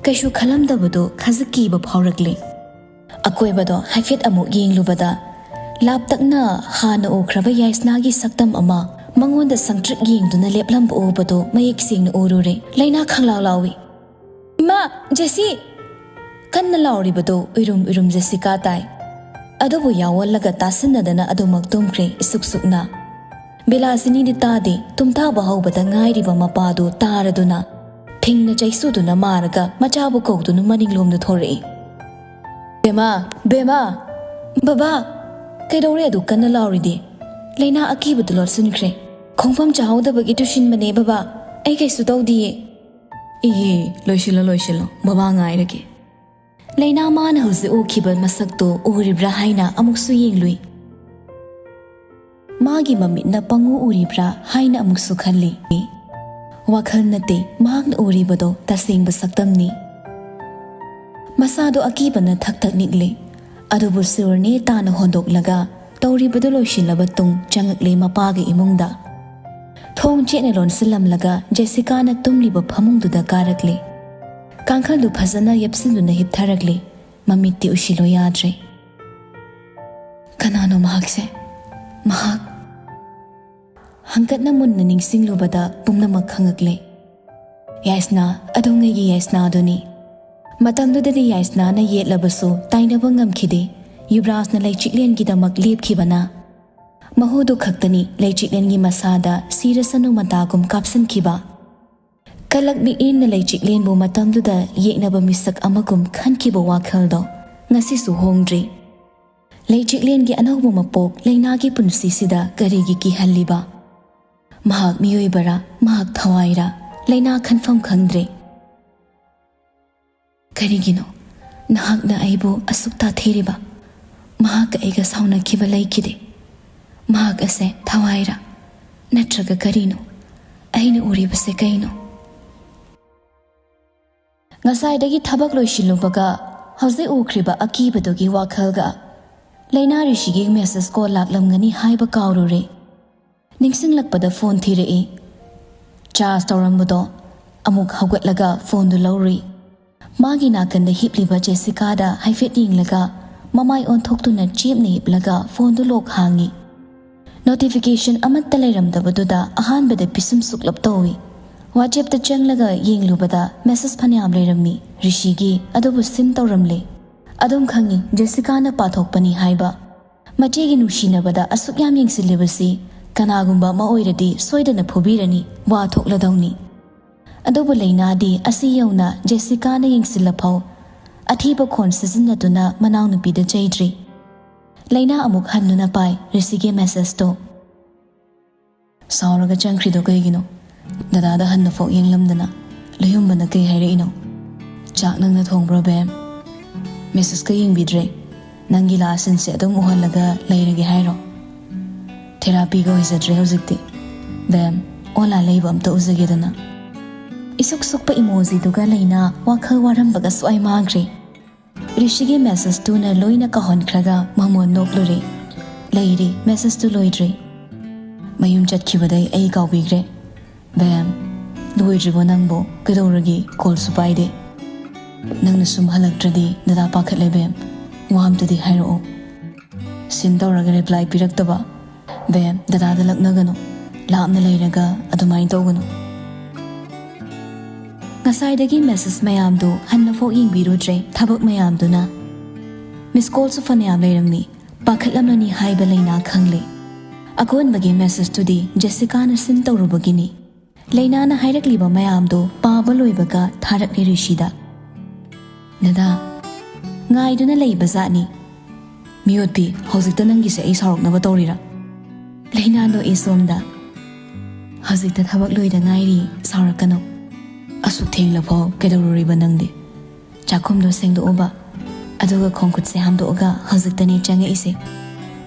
ꯀꯩꯁꯨ ꯈꯜꯂꯝꯗꯕꯗꯨ ꯈꯖꯤꯛ ꯀꯤꯕ ꯐꯥꯎꯔꯛꯂꯦ꯫ ꯑꯀꯣꯏꯕꯗꯣ ꯍꯥꯏꯐꯦꯠ ꯑꯃꯨꯛ ꯌꯦꯡꯂꯨꯕꯗ ꯂꯥꯞꯇꯛꯅ ꯍꯥꯟꯅ ꯎꯈ꯭ꯔꯕ ꯌꯥꯏꯁꯅꯥꯒꯤ ꯁꯛꯇꯝ ꯑꯃ ꯃꯉꯣꯟꯗ ꯁꯪꯇ꯭ꯔꯤꯛ ꯌꯦꯡꯗꯨꯅ ꯂꯦꯞꯂꯝꯕ ꯎꯕꯗꯨ ꯃꯌꯦꯛ ꯁꯦꯡꯅ ꯎꯔꯨꯔꯦ꯫ ꯂꯩꯅꯥ ꯈꯪꯂꯥꯎ ꯂꯥꯎꯏ꯫ "ꯏꯃꯥ, ꯖꯦꯁꯤ!" ꯀꯟꯅ ꯂꯥꯎꯔꯤꯕꯗꯨ ꯎꯏꯔꯨꯝ ꯎꯏꯔꯨꯝ ꯖꯦꯁꯤꯀꯥ ꯇꯥꯏ꯫ ꯑꯗꯨꯕꯨ ꯌꯥꯑꯣꯜꯂꯒ ꯇꯥꯁꯤꯟꯅꯗꯅ ꯑꯗꯨꯃꯛ ꯇꯨꯝꯈ꯭ꯔꯦ ꯏꯁꯨꯛ ꯁꯨꯛꯅ꯫ ꯕꯤꯂꯥꯁꯤꯅꯤꯗꯤ ꯇꯥꯗꯦ꯫ ꯇꯨꯝꯊꯥꯕ ꯍꯧꯕꯗ ꯉꯥꯏꯔꯤꯕ ꯃꯄꯥꯗꯨ ꯇꯥꯔꯗꯨꯅ ꯊꯤꯡꯅ ꯆꯩꯁꯨꯗꯨꯅ ꯃꯥꯔꯒ ꯃꯆꯥꯕꯨ ꯀꯧꯗꯨꯅ ꯃꯅꯤꯡꯂꯣꯝꯗ ꯊꯣꯔꯛꯏ꯫ "ꯕꯦꯃꯥ! ꯕꯦꯃꯥ!" "ꯕꯕꯥ!" "ꯀꯩꯗꯧꯔꯦ ꯑꯗꯨ ꯀꯟꯅ ꯂꯥꯎꯔꯤꯗꯤ?" "ꯂꯩꯅꯥ ꯑꯀꯤꯕꯗꯨ ꯂꯣꯠꯁꯤꯟꯈ꯭ꯔꯦ꯫ ꯈꯣꯡꯐꯝ ꯆꯥꯍꯧꯗꯕꯒꯤ ꯇꯨꯁꯤꯟꯕꯅꯦ ꯕꯕꯥ꯫ ꯑꯩ ꯀꯩꯁꯨ ꯇꯧꯗꯤꯌꯦ꯫" "ꯏꯍꯦ, ꯂꯣꯏꯁꯤꯜꯂꯣ, ꯂꯣꯏꯁꯤꯜꯂꯣ꯫ ꯕꯕꯥ ꯉꯥꯏꯔꯒꯦ꯫" ꯂꯩꯅꯥ ꯃꯥꯅ ꯍꯧꯖꯤꯛ ꯎꯈꯤꯕ ꯃꯁꯛꯇꯨ ꯎꯔꯤꯕ꯭ꯔꯥ ꯍꯥꯏꯅ ꯑꯃꯨꯛꯁꯨ ꯌꯦꯡꯂꯨꯏ꯫ ꯃꯥꯒꯤ ꯃꯃꯤꯠꯅ ꯄꯪꯎ ꯎꯔꯤꯕ꯭ꯔꯥ ꯍꯥꯏꯅ ꯑꯃꯨꯛꯁꯨ ꯈꯜꯂꯤ꯫ ꯋꯥꯈꯜ ꯅꯠꯇꯦ, ꯃꯍꯥꯛꯅ ꯎꯔꯤꯕꯗꯣ ꯇꯁꯦꯡꯕ ꯁꯛꯇꯝꯅꯤ꯫ ꯃꯁꯥꯗꯣ ꯑꯀꯤꯕꯅ ꯊꯛ ꯊꯛ ꯅꯤꯛꯂꯦ꯫ ꯑꯗꯨꯕꯨ ꯁꯤꯔꯣꯅꯦ ꯇꯥꯅ ꯍꯣꯟꯗꯣꯛꯂꯒ ꯇꯧꯔꯤꯕꯗꯨ ꯂꯣꯏꯁꯤꯜꯂꯕ ꯇꯨꯡ ꯆꯪꯉꯛꯂꯦ ꯃꯄꯥꯒꯤ ꯏꯃꯨꯡꯗ꯫ ꯊꯣꯡ ꯆꯦꯠꯅ ꯂꯣꯟꯁꯤꯜꯂꯝꯂꯒ ꯖꯦꯁꯤꯀꯥꯅ ꯇꯨꯝꯂꯤꯕ ꯐꯃꯨꯡꯗꯨꯗ ꯀꯥꯔꯛꯂꯦ꯫ ꯀꯥꯡꯈꯜꯗꯨ ꯐꯖꯅ ꯌꯦꯞꯁꯤꯟꯗꯨꯅ ꯍꯤꯞꯊꯔꯛꯂꯦ꯫ ꯃꯃꯤꯠꯇꯤ ꯎꯁꯤꯜꯂꯣ ꯌꯥꯗ꯭ꯔꯦ꯫ "ꯀꯅꯥꯅꯣ ꯃꯍꯥꯛꯁꯦ? ꯃꯍꯥꯛ?" ꯍꯪꯀꯠꯅ ꯃꯨꯟꯅ ꯅꯤꯡꯁꯤꯡꯂꯨꯕꯗ ꯄꯨꯝꯅꯃꯛ ꯈꯪꯉꯛꯂꯦ꯫ ꯌꯥꯏꯁꯅꯥ, ꯑꯗꯨꯉꯩꯒꯤ ꯌꯥꯏꯁꯅꯥꯗꯨꯅꯤ꯫ ꯃꯇꯝꯗꯨꯗꯗꯤ ꯌꯥꯏꯁꯅꯥꯅ ꯌꯦꯠꯂꯕꯁꯨ ꯇꯥꯏꯅꯕ ꯉꯝꯈꯤꯗꯦ꯫ ꯌꯨꯕ꯭ꯔꯥꯖꯅ ꯂꯩꯆꯤꯛꯂꯦꯟꯒꯤꯗꯃꯛ ꯂꯦꯞꯈꯤꯕꯅ꯫ ꯃꯍꯨꯗꯨ ꯈꯛꯇꯅꯤ ꯂꯩꯆꯤꯛꯂꯦꯟꯒꯤ ꯃꯁꯥꯗ ꯁꯤꯔꯁꯅꯨ ꯃꯇꯥꯒꯨꯝ ꯀꯥꯞꯁꯤꯟꯈꯤꯕ꯫ ꯀꯂꯛ ꯃꯤꯠꯌꯦꯡꯅ ꯂꯩꯆꯤꯛꯂꯦꯟꯕꯨ ꯃꯇꯝꯗꯨꯗ ꯌꯦꯛꯅꯕ ꯃꯤꯁꯛ ꯑꯃꯒꯨꯝ ꯈꯟꯈꯤꯕ ꯋꯥꯈꯜꯗꯣ ꯉꯁꯤꯁꯨ ꯍꯣꯡꯗ꯭ꯔꯤ꯫ ꯂꯩꯆꯤꯛꯂꯦꯟꯒꯤ ꯑꯅꯧꯕ ꯃꯄꯣꯛ ꯂꯩꯅꯥꯒꯤ ꯄꯨꯟꯁꯤꯁꯤꯗ ꯀꯔꯤꯒꯤ ꯀꯤꯍꯜꯂꯤꯕ? ꯃꯍꯥꯛ ꯃꯤꯑꯣꯏꯕꯔꯥ, ꯃꯍꯥꯛ ꯊꯋꯥꯏꯔꯥ? ꯂꯩꯅꯥ ꯈꯟꯐꯝ ꯈꯪꯗ꯭ꯔꯦ꯫ "ꯀꯔꯤꯒꯤꯅꯣ ꯅꯍꯥꯛꯅ ꯑꯩꯕꯨ ꯑꯁꯨꯛ ꯇꯥꯊꯤꯔꯤꯕ? ꯃꯍꯥꯛꯀ ꯑꯩꯒ ꯁꯥꯎꯅꯈꯤꯕ ꯂꯩꯈꯤꯗꯦ꯫ ꯃꯍꯥꯛ ꯑꯁꯦ ꯊꯋꯥꯏꯔꯥ? ꯅꯠꯇ꯭ꯔꯒ ꯀꯔꯤꯅꯣ? ꯑꯩꯅ ꯎꯔꯤꯕꯁꯦ ꯀꯩꯅꯣ?" ꯉꯁꯥꯏꯗꯒꯤ ꯊꯕꯛ ꯂꯣꯏꯁꯤꯜꯂꯨꯕꯒ ꯍꯧꯖꯤꯛ ꯎꯈ꯭ꯔꯤꯕ ꯑꯀꯤꯕꯗꯨꯒꯤ ꯋꯥꯈꯜꯒ ꯂꯩꯅꯥ ꯔꯤꯁꯤꯒꯤ ꯃꯦꯁꯦꯖ ꯀꯣꯜ ꯂꯥꯛꯂꯝꯒꯅꯤ ꯍꯥꯏꯕ ꯀꯥꯎꯔꯨꯔꯦ꯫ ꯅꯤꯡꯁꯤꯡꯂꯛꯄꯗ ꯐꯣꯟ ꯊꯤꯔꯛꯏ꯫ ꯆꯥꯔꯖ ꯇꯧꯔꯝꯕꯗꯣ ꯑꯃꯨꯛ ꯍꯧꯒꯠꯂꯒ ꯐꯣꯟꯗꯨ ꯂꯧꯔꯨꯏ꯫ ꯃꯥꯒꯤ ꯅꯥꯀꯟꯗ ꯍꯤꯞꯂꯤꯕ ꯖꯦꯁꯤꯀꯥꯗ ꯍꯥꯏꯐꯦꯠ ꯌꯦꯡꯂꯒ ꯃꯃꯥꯏ ꯑꯣꯟꯊꯣꯛꯇꯨꯅ ꯆꯦꯞꯅ ꯍꯤꯞꯂꯒ ꯐꯣꯟꯗꯨ ꯂꯣꯛ ꯍꯥꯡꯉꯤ꯫ ꯅꯣꯇꯤꯐꯤꯀꯦꯁꯟ ꯑꯃꯠꯇ ꯂꯩꯔꯝꯗꯕꯗꯨꯗ ꯑꯍꯥꯟꯕꯗ ꯄꯤꯁꯨꯝ ꯁꯨꯛꯂꯞ ꯇꯧꯏ꯫ ꯋꯥꯆꯦꯞꯇ ꯆꯪꯂꯒ ꯌꯦꯡꯂꯨꯕꯗ ꯃꯦꯁꯦꯖ ꯐꯅꯌꯥꯝ ꯂꯩꯔꯝꯃꯤ ꯔꯤꯁꯤꯒꯤ, ꯑꯗꯨꯕꯨ ꯁꯤꯟ ꯇꯧꯔꯝꯂꯦ꯫ ꯑꯗꯨꯝ ꯈꯪꯉꯤ ꯖꯦꯁꯤꯀꯥꯅ ꯄꯥꯊꯣꯛꯄꯅꯤ ꯍꯥꯏꯕ꯫ ꯃꯆꯦꯒꯤ ꯅꯨꯡꯁꯤꯅꯕꯗ ꯑꯁꯨꯛ ꯌꯥꯝ ꯌꯦꯡꯁꯤꯜꯂꯤꯕꯁꯤ ꯀꯅꯥꯒꯨꯝꯕ ꯑꯃ ꯑꯣꯏꯔꯗꯤ ꯁꯣꯏꯗꯅ ꯐꯨꯕꯤꯔꯅꯤ, ꯋꯥ ꯊꯣꯛꯂꯗꯧꯅꯤ꯫ ꯑꯗꯨꯕꯨ ꯂꯩꯅꯥꯗꯤ ꯑꯁꯤ ꯌꯧꯅ ꯖꯦꯁꯤꯀꯥꯅ ꯌꯦꯡꯁꯤꯜꯂꯐꯥꯎ ꯑꯊꯤꯕ ꯈꯣꯟ ꯁꯤꯖꯤꯟꯅꯗꯨꯅ ꯃꯅꯥꯎꯅꯨꯄꯤꯗ ꯆꯩꯗ꯭ꯔꯤ꯫ ꯂꯩꯅꯥ ꯑꯃꯨꯛ ꯍꯟꯗꯨꯅ ꯄꯥꯏ ꯔꯤꯁꯤꯒꯤ ꯃꯦꯁꯦꯖꯇꯣ꯫ "ꯁꯥꯎꯔꯒ ꯆꯪꯈ꯭ꯔꯤꯗꯣ ꯀꯩꯒꯤꯅꯣ? ꯗꯗꯥꯗ ꯍꯟꯅ ꯐꯥꯎ ꯌꯦꯡꯂꯝꯗꯅ ꯂꯩꯍꯨꯝꯕꯅ ꯀꯩ ꯍꯥꯏꯔꯛꯏꯅꯣ? ꯆꯥꯛ ꯅꯪꯅ ꯊꯣꯡꯕ꯭ꯔꯣ, ꯕꯦꯝ? ꯃꯦꯁꯦꯖꯀ ꯌꯦꯡꯕꯤꯗ꯭ꯔꯦ? ꯅꯪꯒꯤ ꯂꯥꯁ ꯁꯤꯟꯁꯦ ꯑꯗꯨꯝ ꯎꯍꯜꯂꯒ ꯂꯩꯔꯒꯦ ꯍꯥꯏꯔꯣ?" ꯊꯦꯔꯥꯄꯤꯒ ꯑꯣꯏꯖꯗ꯭ꯔꯦ ꯍꯧꯖꯤꯛꯇꯤ꯫ ꯕꯦꯝ, ꯑꯣꯂꯥ ꯂꯩꯕ ꯑꯝꯇ ꯎꯖꯒꯦꯗꯅ꯫ ꯏꯁꯨꯛ ꯁꯨꯛꯄ ꯏꯃꯣꯖꯤꯗꯨꯒ ꯂꯩꯅꯥ ꯋꯥꯈꯜ ꯋꯥꯔꯝꯕꯒ ꯁ꯭ꯋꯥꯏ ꯃꯥꯡꯈ꯭ꯔꯦ꯫ ꯔꯤꯁꯤꯒꯤ ꯃꯦꯁꯦꯖꯇꯨꯅ ꯂꯣꯏꯅ ꯀꯥꯎꯍꯟꯈ꯭ꯔꯒ ꯃꯃꯣꯟ ꯅꯣꯛꯂꯨꯔꯦ꯫ ꯂꯩꯔꯤ, ꯃꯦꯁꯦꯖꯇꯨ ꯂꯣꯏꯗ꯭ꯔꯤ꯫ ꯃꯌꯨꯝ ꯆꯠꯈꯤꯕꯗꯩ ꯑꯩ ꯀꯥꯎꯕꯤꯈ꯭ꯔꯦ꯫ ꯕꯦꯝ, ꯂꯣꯏꯗ꯭ꯔꯤꯕꯣ ꯅꯪꯕꯣ? ꯀꯩꯗꯧꯔꯒꯦ? ꯀꯣꯜꯁꯨ ꯄꯥꯏꯗꯦ꯫ ꯅꯪꯅ ꯁꯨꯝ ꯍꯜꯂꯛꯇ꯭ꯔꯗꯤ ꯗꯗꯥ ꯄꯥꯈꯠꯂꯦ ꯕꯦꯝ꯫ ꯋꯥ ꯑꯝꯇꯗꯤ ꯍꯥꯏꯔꯛꯑꯣ꯫ ꯁꯤꯟ ꯇꯧꯔꯒ ꯔꯤꯄ꯭ꯂꯥꯏ ꯄꯤꯔꯛꯇꯕ꯫ ꯕꯦꯝ, ꯗꯗꯥꯗ ꯂꯛꯅꯒꯅꯨ꯫ ꯂꯥꯞꯅ ꯂꯩꯔꯒ ꯑꯗꯨꯃꯥꯏꯅ ꯇꯧꯒꯅꯨ꯫ ꯉꯁꯥꯏꯗꯒꯤ ꯃꯦꯁꯦꯖ ꯃꯌꯥꯝꯗꯨ ꯍꯟꯅꯐꯥꯎ ꯌꯦꯡꯕꯤꯔꯨꯗ꯭ꯔꯦ, ꯊꯕꯛ ꯃꯌꯥꯝꯗꯨꯅ꯫ ꯃꯤꯁ ꯀꯣꯜꯁꯨ ꯐꯅꯌꯥꯝ ꯂꯩꯔꯝꯃꯤ꯫ ꯄꯥꯈꯠꯂꯝꯂꯅꯤ ꯍꯥꯏꯕ ꯂꯩꯅꯥ ꯈꯪꯂꯦ꯫ ꯑꯀꯣꯟꯕꯒꯤ ꯃꯦꯁꯦꯖꯇꯨꯗꯤ ꯖꯦꯁꯤꯀꯥꯅ ꯁꯤꯟ ꯇꯧꯔꯨꯕꯒꯤꯅꯤ꯫ ꯂꯩꯅꯥꯅ ꯍꯥꯏꯔꯛꯂꯤꯕ ꯃꯌꯥꯝꯗꯨ ꯄꯥꯕ ꯂꯣꯏꯕꯒ ꯊꯥꯔꯛꯂꯦ ꯔꯤꯁꯤꯗ꯫ ꯗꯗꯥ, ꯉꯥꯏꯗꯨꯅ ꯂꯩꯕ ꯖꯥꯠꯅꯤ꯫ ꯃꯤꯑꯣꯠꯄꯤ, ꯍꯧꯖꯤꯛꯇ ꯅꯪꯒꯤꯁꯦ ꯑꯩ ꯁꯥꯎꯔꯛꯅꯕ ꯇꯧꯔꯤꯔꯥ? ꯂꯩꯅꯥ ꯅꯣꯛꯏ ꯁꯣꯝꯗ꯫ ꯍꯧꯖꯤꯛꯇ ꯊꯕꯛ ꯂꯣꯏꯗ ꯉꯥꯏꯔꯤ, ꯁꯥꯎꯔꯛꯀꯅꯨ꯫ ꯑꯁꯨꯛ ꯊꯦꯡꯂꯐꯥꯎ ꯀꯩꯗꯧꯔꯨꯔꯤꯕ ꯅꯪꯗꯤ? ꯆꯥꯛꯈꯨꯝꯗꯣ ꯁꯦꯡꯗꯣꯛꯎꯕ, ꯑꯗꯨꯒ ꯈꯣꯡꯈꯨꯠꯁꯦ ꯍꯥꯝꯗꯣꯛꯑꯒ ꯍꯧꯖꯤꯛꯇꯅꯤ ꯆꯪꯉꯛꯏꯁꯦ꯫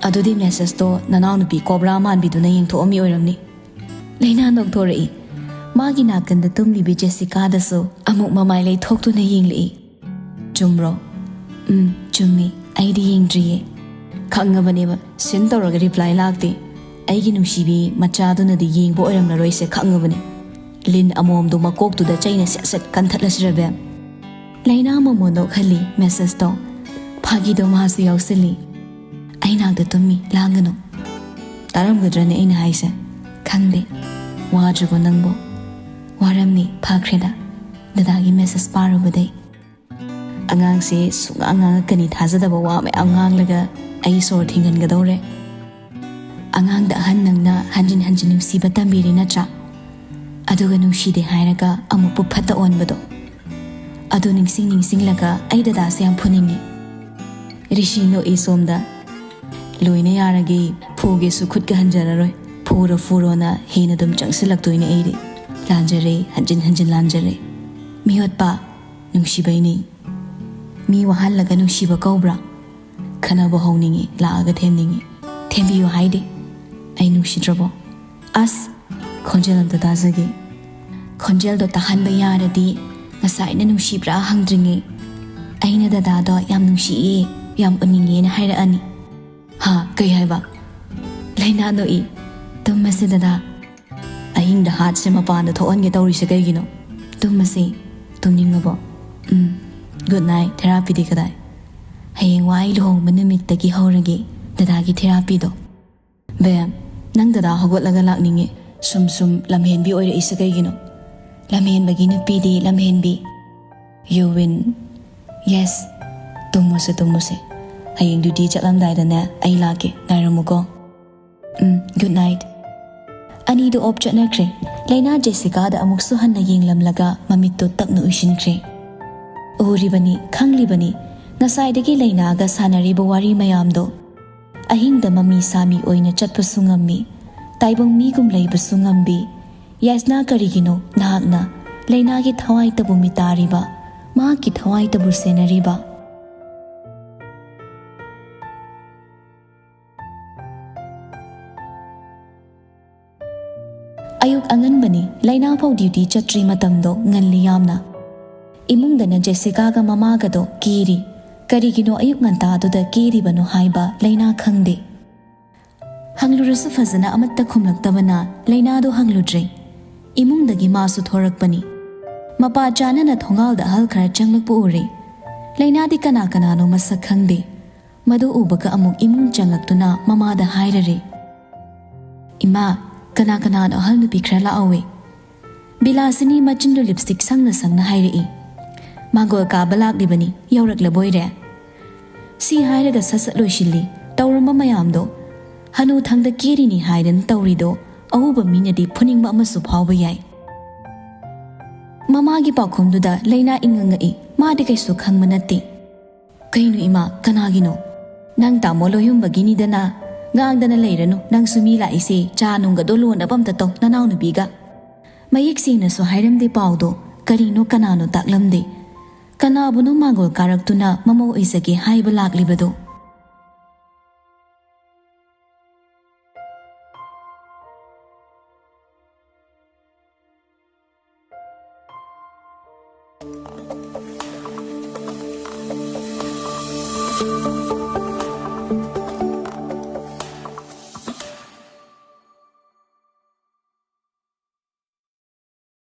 ꯑꯗꯨꯗꯤ ꯃꯦꯁꯦꯖꯇꯣ ꯅꯅꯥꯎꯅꯨꯄꯤ ꯀꯣꯕ꯭ꯔꯥ ꯃꯥꯟꯕꯤꯗꯨꯅ ꯌꯦꯡꯊꯣꯛꯑꯝꯃꯤ ꯑꯣꯏꯔꯝꯅꯤ꯫ ꯂꯩꯅꯥ ꯅꯣꯛꯊꯣꯔꯛꯏ꯫ ꯃꯥꯒꯤ ꯅꯥꯀꯟꯗ ꯇꯨꯝꯂꯤꯕꯤ ꯖꯦꯁꯤꯀꯥꯗꯁꯨ ꯑꯃꯨꯛ ꯃꯃꯥꯏ ꯂꯩꯊꯣꯛꯇꯨꯅ ꯌꯦꯡꯂꯛꯏ꯫ ꯆꯨꯝꯕ꯭ꯔꯣ? ꯎꯝ, ꯆꯨꯝꯃꯤ꯫ ꯑꯩꯗꯤ ꯌꯦꯡꯗ꯭ꯔꯤꯌꯦ꯫ ꯈꯪꯉꯕꯅꯦꯕ, ꯁꯤꯟ ꯇꯧꯔꯒ ꯔꯤꯄ꯭ꯂꯥꯏ ꯂꯥꯛꯇꯦ꯫ ꯑꯩꯒꯤ ꯅꯨꯡꯁꯤꯕꯤ ꯃꯆꯥꯗꯨꯅꯗꯤ ꯌꯦꯡꯕ ꯑꯣꯏꯔꯝꯂꯔꯣꯏꯁꯦ ꯈꯪꯉꯕꯅꯦ꯫ ꯂꯤꯟ ꯑꯃꯣꯝꯗꯣ ꯃꯀꯣꯛꯇꯨꯗ ꯆꯩꯅ ꯁꯦꯠ ꯁꯦꯠ ꯀꯟꯊꯠꯂꯁꯤꯔ ꯕꯦꯝ? ꯂꯩꯅꯥ ꯃꯃꯣꯟ ꯅꯣꯛꯍꯜꯂꯤ ꯃꯦꯁꯦꯖꯇꯣ꯫ ꯐꯥꯒꯤꯗꯣ ꯃꯥꯁꯨ ꯌꯥꯎꯁꯤꯜꯂꯤ꯫ ꯑꯩ ꯅꯥꯛꯇ ꯇꯨꯝꯃꯤ, ꯂꯥꯡꯒꯅꯨ꯫ ꯇꯥꯔꯝꯒꯗ꯭ꯔꯅꯦ ꯑꯩꯅ ꯍꯥꯏꯁꯦ? ꯈꯪꯗꯦ꯫ ꯋꯥꯗ꯭ꯔꯤꯕꯣ ꯅꯪꯕꯣ? ꯋꯥꯔꯝꯃꯤ, ꯐꯈ꯭ꯔꯦꯗ꯫ ꯗꯗꯥꯒꯤ ꯃꯦꯁꯦꯖ ꯄꯥꯔꯨꯕꯗꯩ꯫ ꯑꯉꯥꯡꯁꯦ ꯁꯨꯡꯉꯥꯡ ꯉꯥꯡꯉꯛꯀꯅꯤ ꯊꯥꯖꯗꯕ ꯋꯥ ꯃꯌꯥꯝ ꯉꯥꯡꯂꯒ ꯑꯩ ꯁꯣꯔ ꯊꯤꯡꯍꯟꯒꯗꯧꯔꯦ꯫ ꯑꯉꯥꯡꯗ ꯑꯍꯟ ꯅꯪꯅ ꯍꯟꯖꯤꯟ ꯍꯟꯖꯤꯟ ꯅꯨꯡꯁꯤꯕ ꯇꯝꯕꯤꯔꯤ ꯅꯠꯇ꯭ꯔꯥ? ꯑꯗꯨꯒ ꯅꯨꯡꯁꯤꯗꯦ ꯍꯥꯏꯔꯒ ꯑꯃꯨꯛꯄꯨ ꯐꯠꯇ ꯑꯣꯟꯕꯗꯣ꯫ ꯑꯗꯨ ꯅꯤꯡꯁꯤꯡ ꯅꯤꯡꯁꯤꯡꯂꯒ ꯑꯩ ꯗꯗꯥꯁꯦ ꯌꯥꯝ ꯐꯨꯅꯤꯡꯉꯤ꯫ ꯔꯤꯁꯤ ꯅꯣꯛꯏ ꯁꯣꯝꯗ꯫ ꯂꯣꯏꯅ ꯌꯥꯔꯒꯦ, ꯐꯨꯒꯦꯁꯨ ꯈꯨꯠꯀ ꯍꯟꯖꯔꯔꯣꯏ꯫ ꯐꯨꯔꯣ ꯐꯨꯔꯣꯅ ꯍꯦꯟꯅ ꯑꯗꯨꯝ ꯆꯪꯁꯤꯜꯂꯛꯇꯣꯏꯅꯦ ꯑꯩꯗꯤ꯫ ꯂꯥꯟꯖꯔꯦ, ꯍꯟꯖꯤꯟ ꯍꯟꯖꯤꯟ ꯂꯥꯟꯖꯔꯦ꯫ ꯃꯤꯑꯣꯠꯄ, ꯅꯨꯡꯁꯤꯕꯩꯅꯦ꯫ ꯃꯤ ꯋꯥꯍꯜꯂꯒ ꯅꯨꯡꯁꯤꯕ ꯀꯧꯕ꯭ꯔꯥ? ꯈꯟꯅꯕ ꯍꯧꯅꯤꯡꯉꯤ, ꯂꯥꯛꯑꯒ ꯊꯦꯝꯅꯤꯡꯉꯤ꯫ ꯊꯦꯝꯕꯤꯌꯨ ꯍꯥꯏꯗꯦ꯫ ꯑꯩ ꯅꯨꯡꯁꯤꯗ꯭ꯔꯕꯣ? ꯑꯁ, ꯈꯣꯟꯖꯦꯜ ꯑꯝꯇ ꯇꯥꯖꯒꯦ꯫ ꯈꯣꯟꯖꯦꯜꯗꯣ ꯇꯥꯍꯟꯕ ꯌꯥꯔꯗꯤ ꯉꯁꯥꯏꯅ ꯅꯨꯡꯁꯤꯕ꯭ꯔꯥ ꯍꯪꯗ꯭ꯔꯤꯉꯩ ꯑꯩꯅ ꯗꯗꯥꯗꯣ ꯌꯥꯝ ꯅꯨꯡꯁꯤꯌꯦ, ꯌꯥꯝ ꯎꯅꯤꯡꯉꯦꯅ ꯍꯥꯏꯔꯛꯑꯅꯤ꯫ ꯍꯥ, ꯀꯩ ꯍꯥꯏꯕ? ꯂꯩꯅꯥ ꯅꯣꯛꯏ꯫ ꯇꯨꯝꯃꯁꯦ ꯗꯗꯥ꯫ ꯑꯍꯤꯡꯗ ꯍꯥꯠꯁꯦ ꯃꯄꯥꯟꯗ ꯊꯣꯛꯍꯟꯒꯦ ꯇꯧꯔꯤꯁꯦ ꯀꯩꯒꯤꯅꯣ? ꯇꯨꯝꯃꯁꯦ꯫ ꯇꯨꯝꯅꯤꯡꯉꯕꯣ? ꯎꯝ꯫ Good night. ꯊꯦꯔꯥꯄꯤꯗꯤ ꯀꯗꯥꯏ? ꯍꯌꯦꯡꯋꯥꯏ ꯂꯨꯍꯣꯡꯕ ꯅꯨꯃꯤꯠꯇꯒꯤ ꯍꯧꯔꯒꯦ ꯗꯗꯥꯒꯤ ꯊꯦꯔꯥꯄꯤꯗꯣ꯫ ꯕꯦꯝ, ꯅꯪ ꯗꯗꯥ ꯍꯧꯒꯠꯂꯒ ꯂꯥꯛꯅꯤꯡꯉꯦ꯫ ꯁꯨꯝ ꯁꯨꯝ ꯂꯝꯍꯦꯟꯕꯤ ꯑꯣꯏꯔꯛꯏꯁꯦ ꯀꯩꯒꯤꯅꯣ? ꯂꯝꯍꯦꯟꯕꯒꯤ ꯅꯨꯄꯤꯗꯤ ꯂꯝꯍꯦꯟꯕꯤ꯫ You win. Yes. ꯇꯨꯝꯃꯨꯁꯦ, ꯇꯨꯝꯃꯨꯁꯦ꯫ ꯍꯌꯦꯡ ꯗ꯭ꯌꯨꯇꯤ ꯆꯠꯂꯝꯗꯥꯏꯗꯅꯦ ꯑꯩ ꯂꯥꯛꯀꯦ, ꯉꯥꯏꯔꯝꯃꯨꯀꯣ꯫ ꯎꯝ, ꯒꯨꯗ ꯅꯥꯏꯠ꯫ ꯑꯅꯤꯗꯨ ꯑꯣꯞ ꯆꯠꯅꯈ꯭ꯔꯦ꯫ ꯂꯩꯅꯥ ꯖꯦꯁꯤꯀꯥꯗ ꯑꯃꯨꯛꯁꯨ ꯍꯟꯅ ꯌꯦꯡꯂꯝꯂꯒ ꯃꯃꯤꯠꯇꯨ ꯇꯞꯅ ꯎꯏꯁꯤꯟꯈ꯭ꯔꯦ꯫ ꯎꯔꯤꯕꯅꯤ, ꯈꯪꯂꯤꯕꯅꯤ, ꯉꯁꯥꯏꯗꯒꯤ ꯂꯩꯅꯥꯒ ꯁꯥꯟꯅꯔꯤꯕ ꯋꯥꯔꯤ ꯃꯌꯥꯝꯗꯣ꯫ ꯑꯍꯤꯡꯗ ꯃꯃꯤ ꯁꯥꯃꯤ ꯑꯣꯏꯅ ꯆꯠꯄꯁꯨ ꯉꯝꯃꯤ, ꯇꯥꯏꯕꯪ ꯃꯤꯒꯨꯝ ꯂꯩꯕꯁꯨ ꯉꯝꯕꯤ꯫ ꯌꯥꯏꯁꯅꯥ, ꯀꯔꯤꯒꯤꯅꯣ ꯅꯍꯥꯛꯅ ꯂꯩꯅꯥꯒꯤ ꯊꯋꯥꯏꯇꯕꯨ ꯃꯤꯇꯥꯔꯤꯕ, ꯃꯍꯥꯛꯀꯤ ꯊꯋꯥꯏꯇꯕꯨ ꯁꯦꯟꯅꯔꯤꯕ? ꯑꯌꯨꯛ ꯑꯉꯟꯕꯅꯤ, ꯂꯩꯅꯥ ꯐꯥꯎ ꯗ꯭ꯌꯨꯇꯤ ꯆꯠꯇ꯭ꯔꯤ ꯃꯇꯝꯗꯣ ꯉꯜꯂꯤ ꯌꯥꯝꯅ꯫ ꯏꯃꯨꯡꯗꯅ ꯖꯦꯁꯤꯀꯥꯒ ꯃꯃꯥꯒꯗꯣ ꯀꯦꯔꯤ꯫ ꯀꯔꯤꯒꯤꯅꯣ ꯑꯌꯨꯛ ꯉꯟꯇꯥꯗꯨꯗ ꯀꯦꯔꯤꯕꯅꯣ ꯍꯥꯏꯕ ꯂꯩꯅꯥ ꯈꯪꯗꯦ꯫ ꯍꯪꯂꯨꯔꯁꯨ ꯐꯖꯅ ꯑꯃꯠꯇ ꯈꯨꯝꯂꯛꯇꯕꯅ ꯂꯩꯅꯥꯗꯣ ꯍꯪꯂꯨꯗ꯭ꯔꯦ꯫ ꯏꯃꯨꯡꯗꯒꯤ ꯃꯥꯁꯨ ꯊꯣꯔꯛꯄꯅꯤ꯫ ꯃꯄꯥ ꯆꯥꯅꯅ ꯊꯣꯡꯒꯥꯜꯗ ꯑꯍꯜ ꯈꯔ ꯆꯪꯂꯛꯄ ꯎꯔꯦ꯫ ꯂꯩꯅꯥꯗꯤ ꯀꯅꯥ ꯀꯅꯥꯅꯣ ꯃꯁꯛ ꯈꯪꯗꯦ꯫ ꯃꯗꯨ ꯎꯕꯒ ꯑꯃꯨꯛ ꯏꯃꯨꯡ ꯆꯪꯂꯛꯇꯨꯅ ꯃꯃꯥꯗ ꯍꯥꯏꯔꯔꯦ, "ꯏꯃꯥ, ꯀꯅꯥ ꯀꯅꯥꯅꯣ ꯑꯍꯜ ꯅꯨꯄꯤ ꯈꯔ ꯂꯥꯛꯍꯧꯋꯦ?" ꯕꯤꯂꯥꯁꯤꯅꯤ ꯃꯆꯤꯟꯗꯨ ꯂꯤꯞꯁꯇꯤꯛ ꯁꯪꯅ ꯁꯪꯅ ꯍꯥꯏꯔꯛꯏ, "ꯃꯥꯡꯒꯣꯜ ꯀꯥꯕ ꯂꯥꯛꯂꯤꯕꯅꯤ, ꯌꯧꯔꯛꯂꯕꯣꯏꯔꯦ?" ꯁꯤ ꯍꯥꯏꯔꯒ ꯁꯠ ꯁꯠ ꯂꯣꯏꯁꯤꯜꯂꯤ꯫ ꯇꯧꯔꯝꯕ ꯃꯌꯥꯝꯗꯣ ꯍꯅꯨꯊꯪꯗ ꯀꯦꯔꯤꯅꯤ ꯍꯥꯏꯗꯅ ꯇꯧꯔꯤꯗꯣ ꯑꯎꯕ ꯃꯤꯅꯗꯤ ꯐꯨꯅꯤꯡꯕ ꯑꯃꯁꯨ ꯐꯥꯎꯕ ꯌꯥꯏ꯫ ꯃꯃꯥꯒꯤ ꯄꯥꯎꯈꯨꯝꯗꯨꯗ ꯂꯩꯅꯥ ꯏꯪꯉꯪꯉꯛꯏ꯫ ꯃꯥꯗꯤ ꯀꯩꯁꯨ ꯈꯪꯕ ꯅꯠꯇꯦ꯫ "ꯀꯩꯅꯣ ꯏꯃꯥ, ꯀꯅꯥꯒꯤꯅꯣ?" "ꯅꯪ ꯇꯥꯃꯣ ꯂꯣꯏꯍꯨꯝꯕꯒꯤꯅꯤꯗꯅ꯫ ꯉꯥꯡꯗꯅ ꯂꯩꯔꯅꯨ, ꯅꯪꯁꯨ ꯃꯤ ꯂꯥꯛꯏꯁꯦ, ꯆꯥ ꯅꯨꯡꯒꯗꯣ ꯂꯣꯟꯅꯕ ꯑꯝꯇ ꯇꯧ ꯅꯅꯥꯎꯅꯨꯄꯤꯒ꯫ ꯃꯌꯦꯛ ꯁꯦꯡꯅꯁꯨ ꯍꯥꯏꯔꯝꯗꯦ ꯄꯥꯎꯗꯣ, ꯀꯔꯤꯅꯣ ꯀꯅꯥꯅꯣ ꯇꯥꯛꯂꯝꯗꯦ꯫ ꯀꯅꯥꯕꯨꯅꯣ ꯃꯥꯡꯒꯣꯜ ꯀꯥꯔꯛꯇꯨꯅ ꯃꯃꯧ ꯑꯣꯏꯖꯒꯦ ꯍꯥꯏꯕ ꯂꯥꯛꯂꯤꯕꯗꯣ?"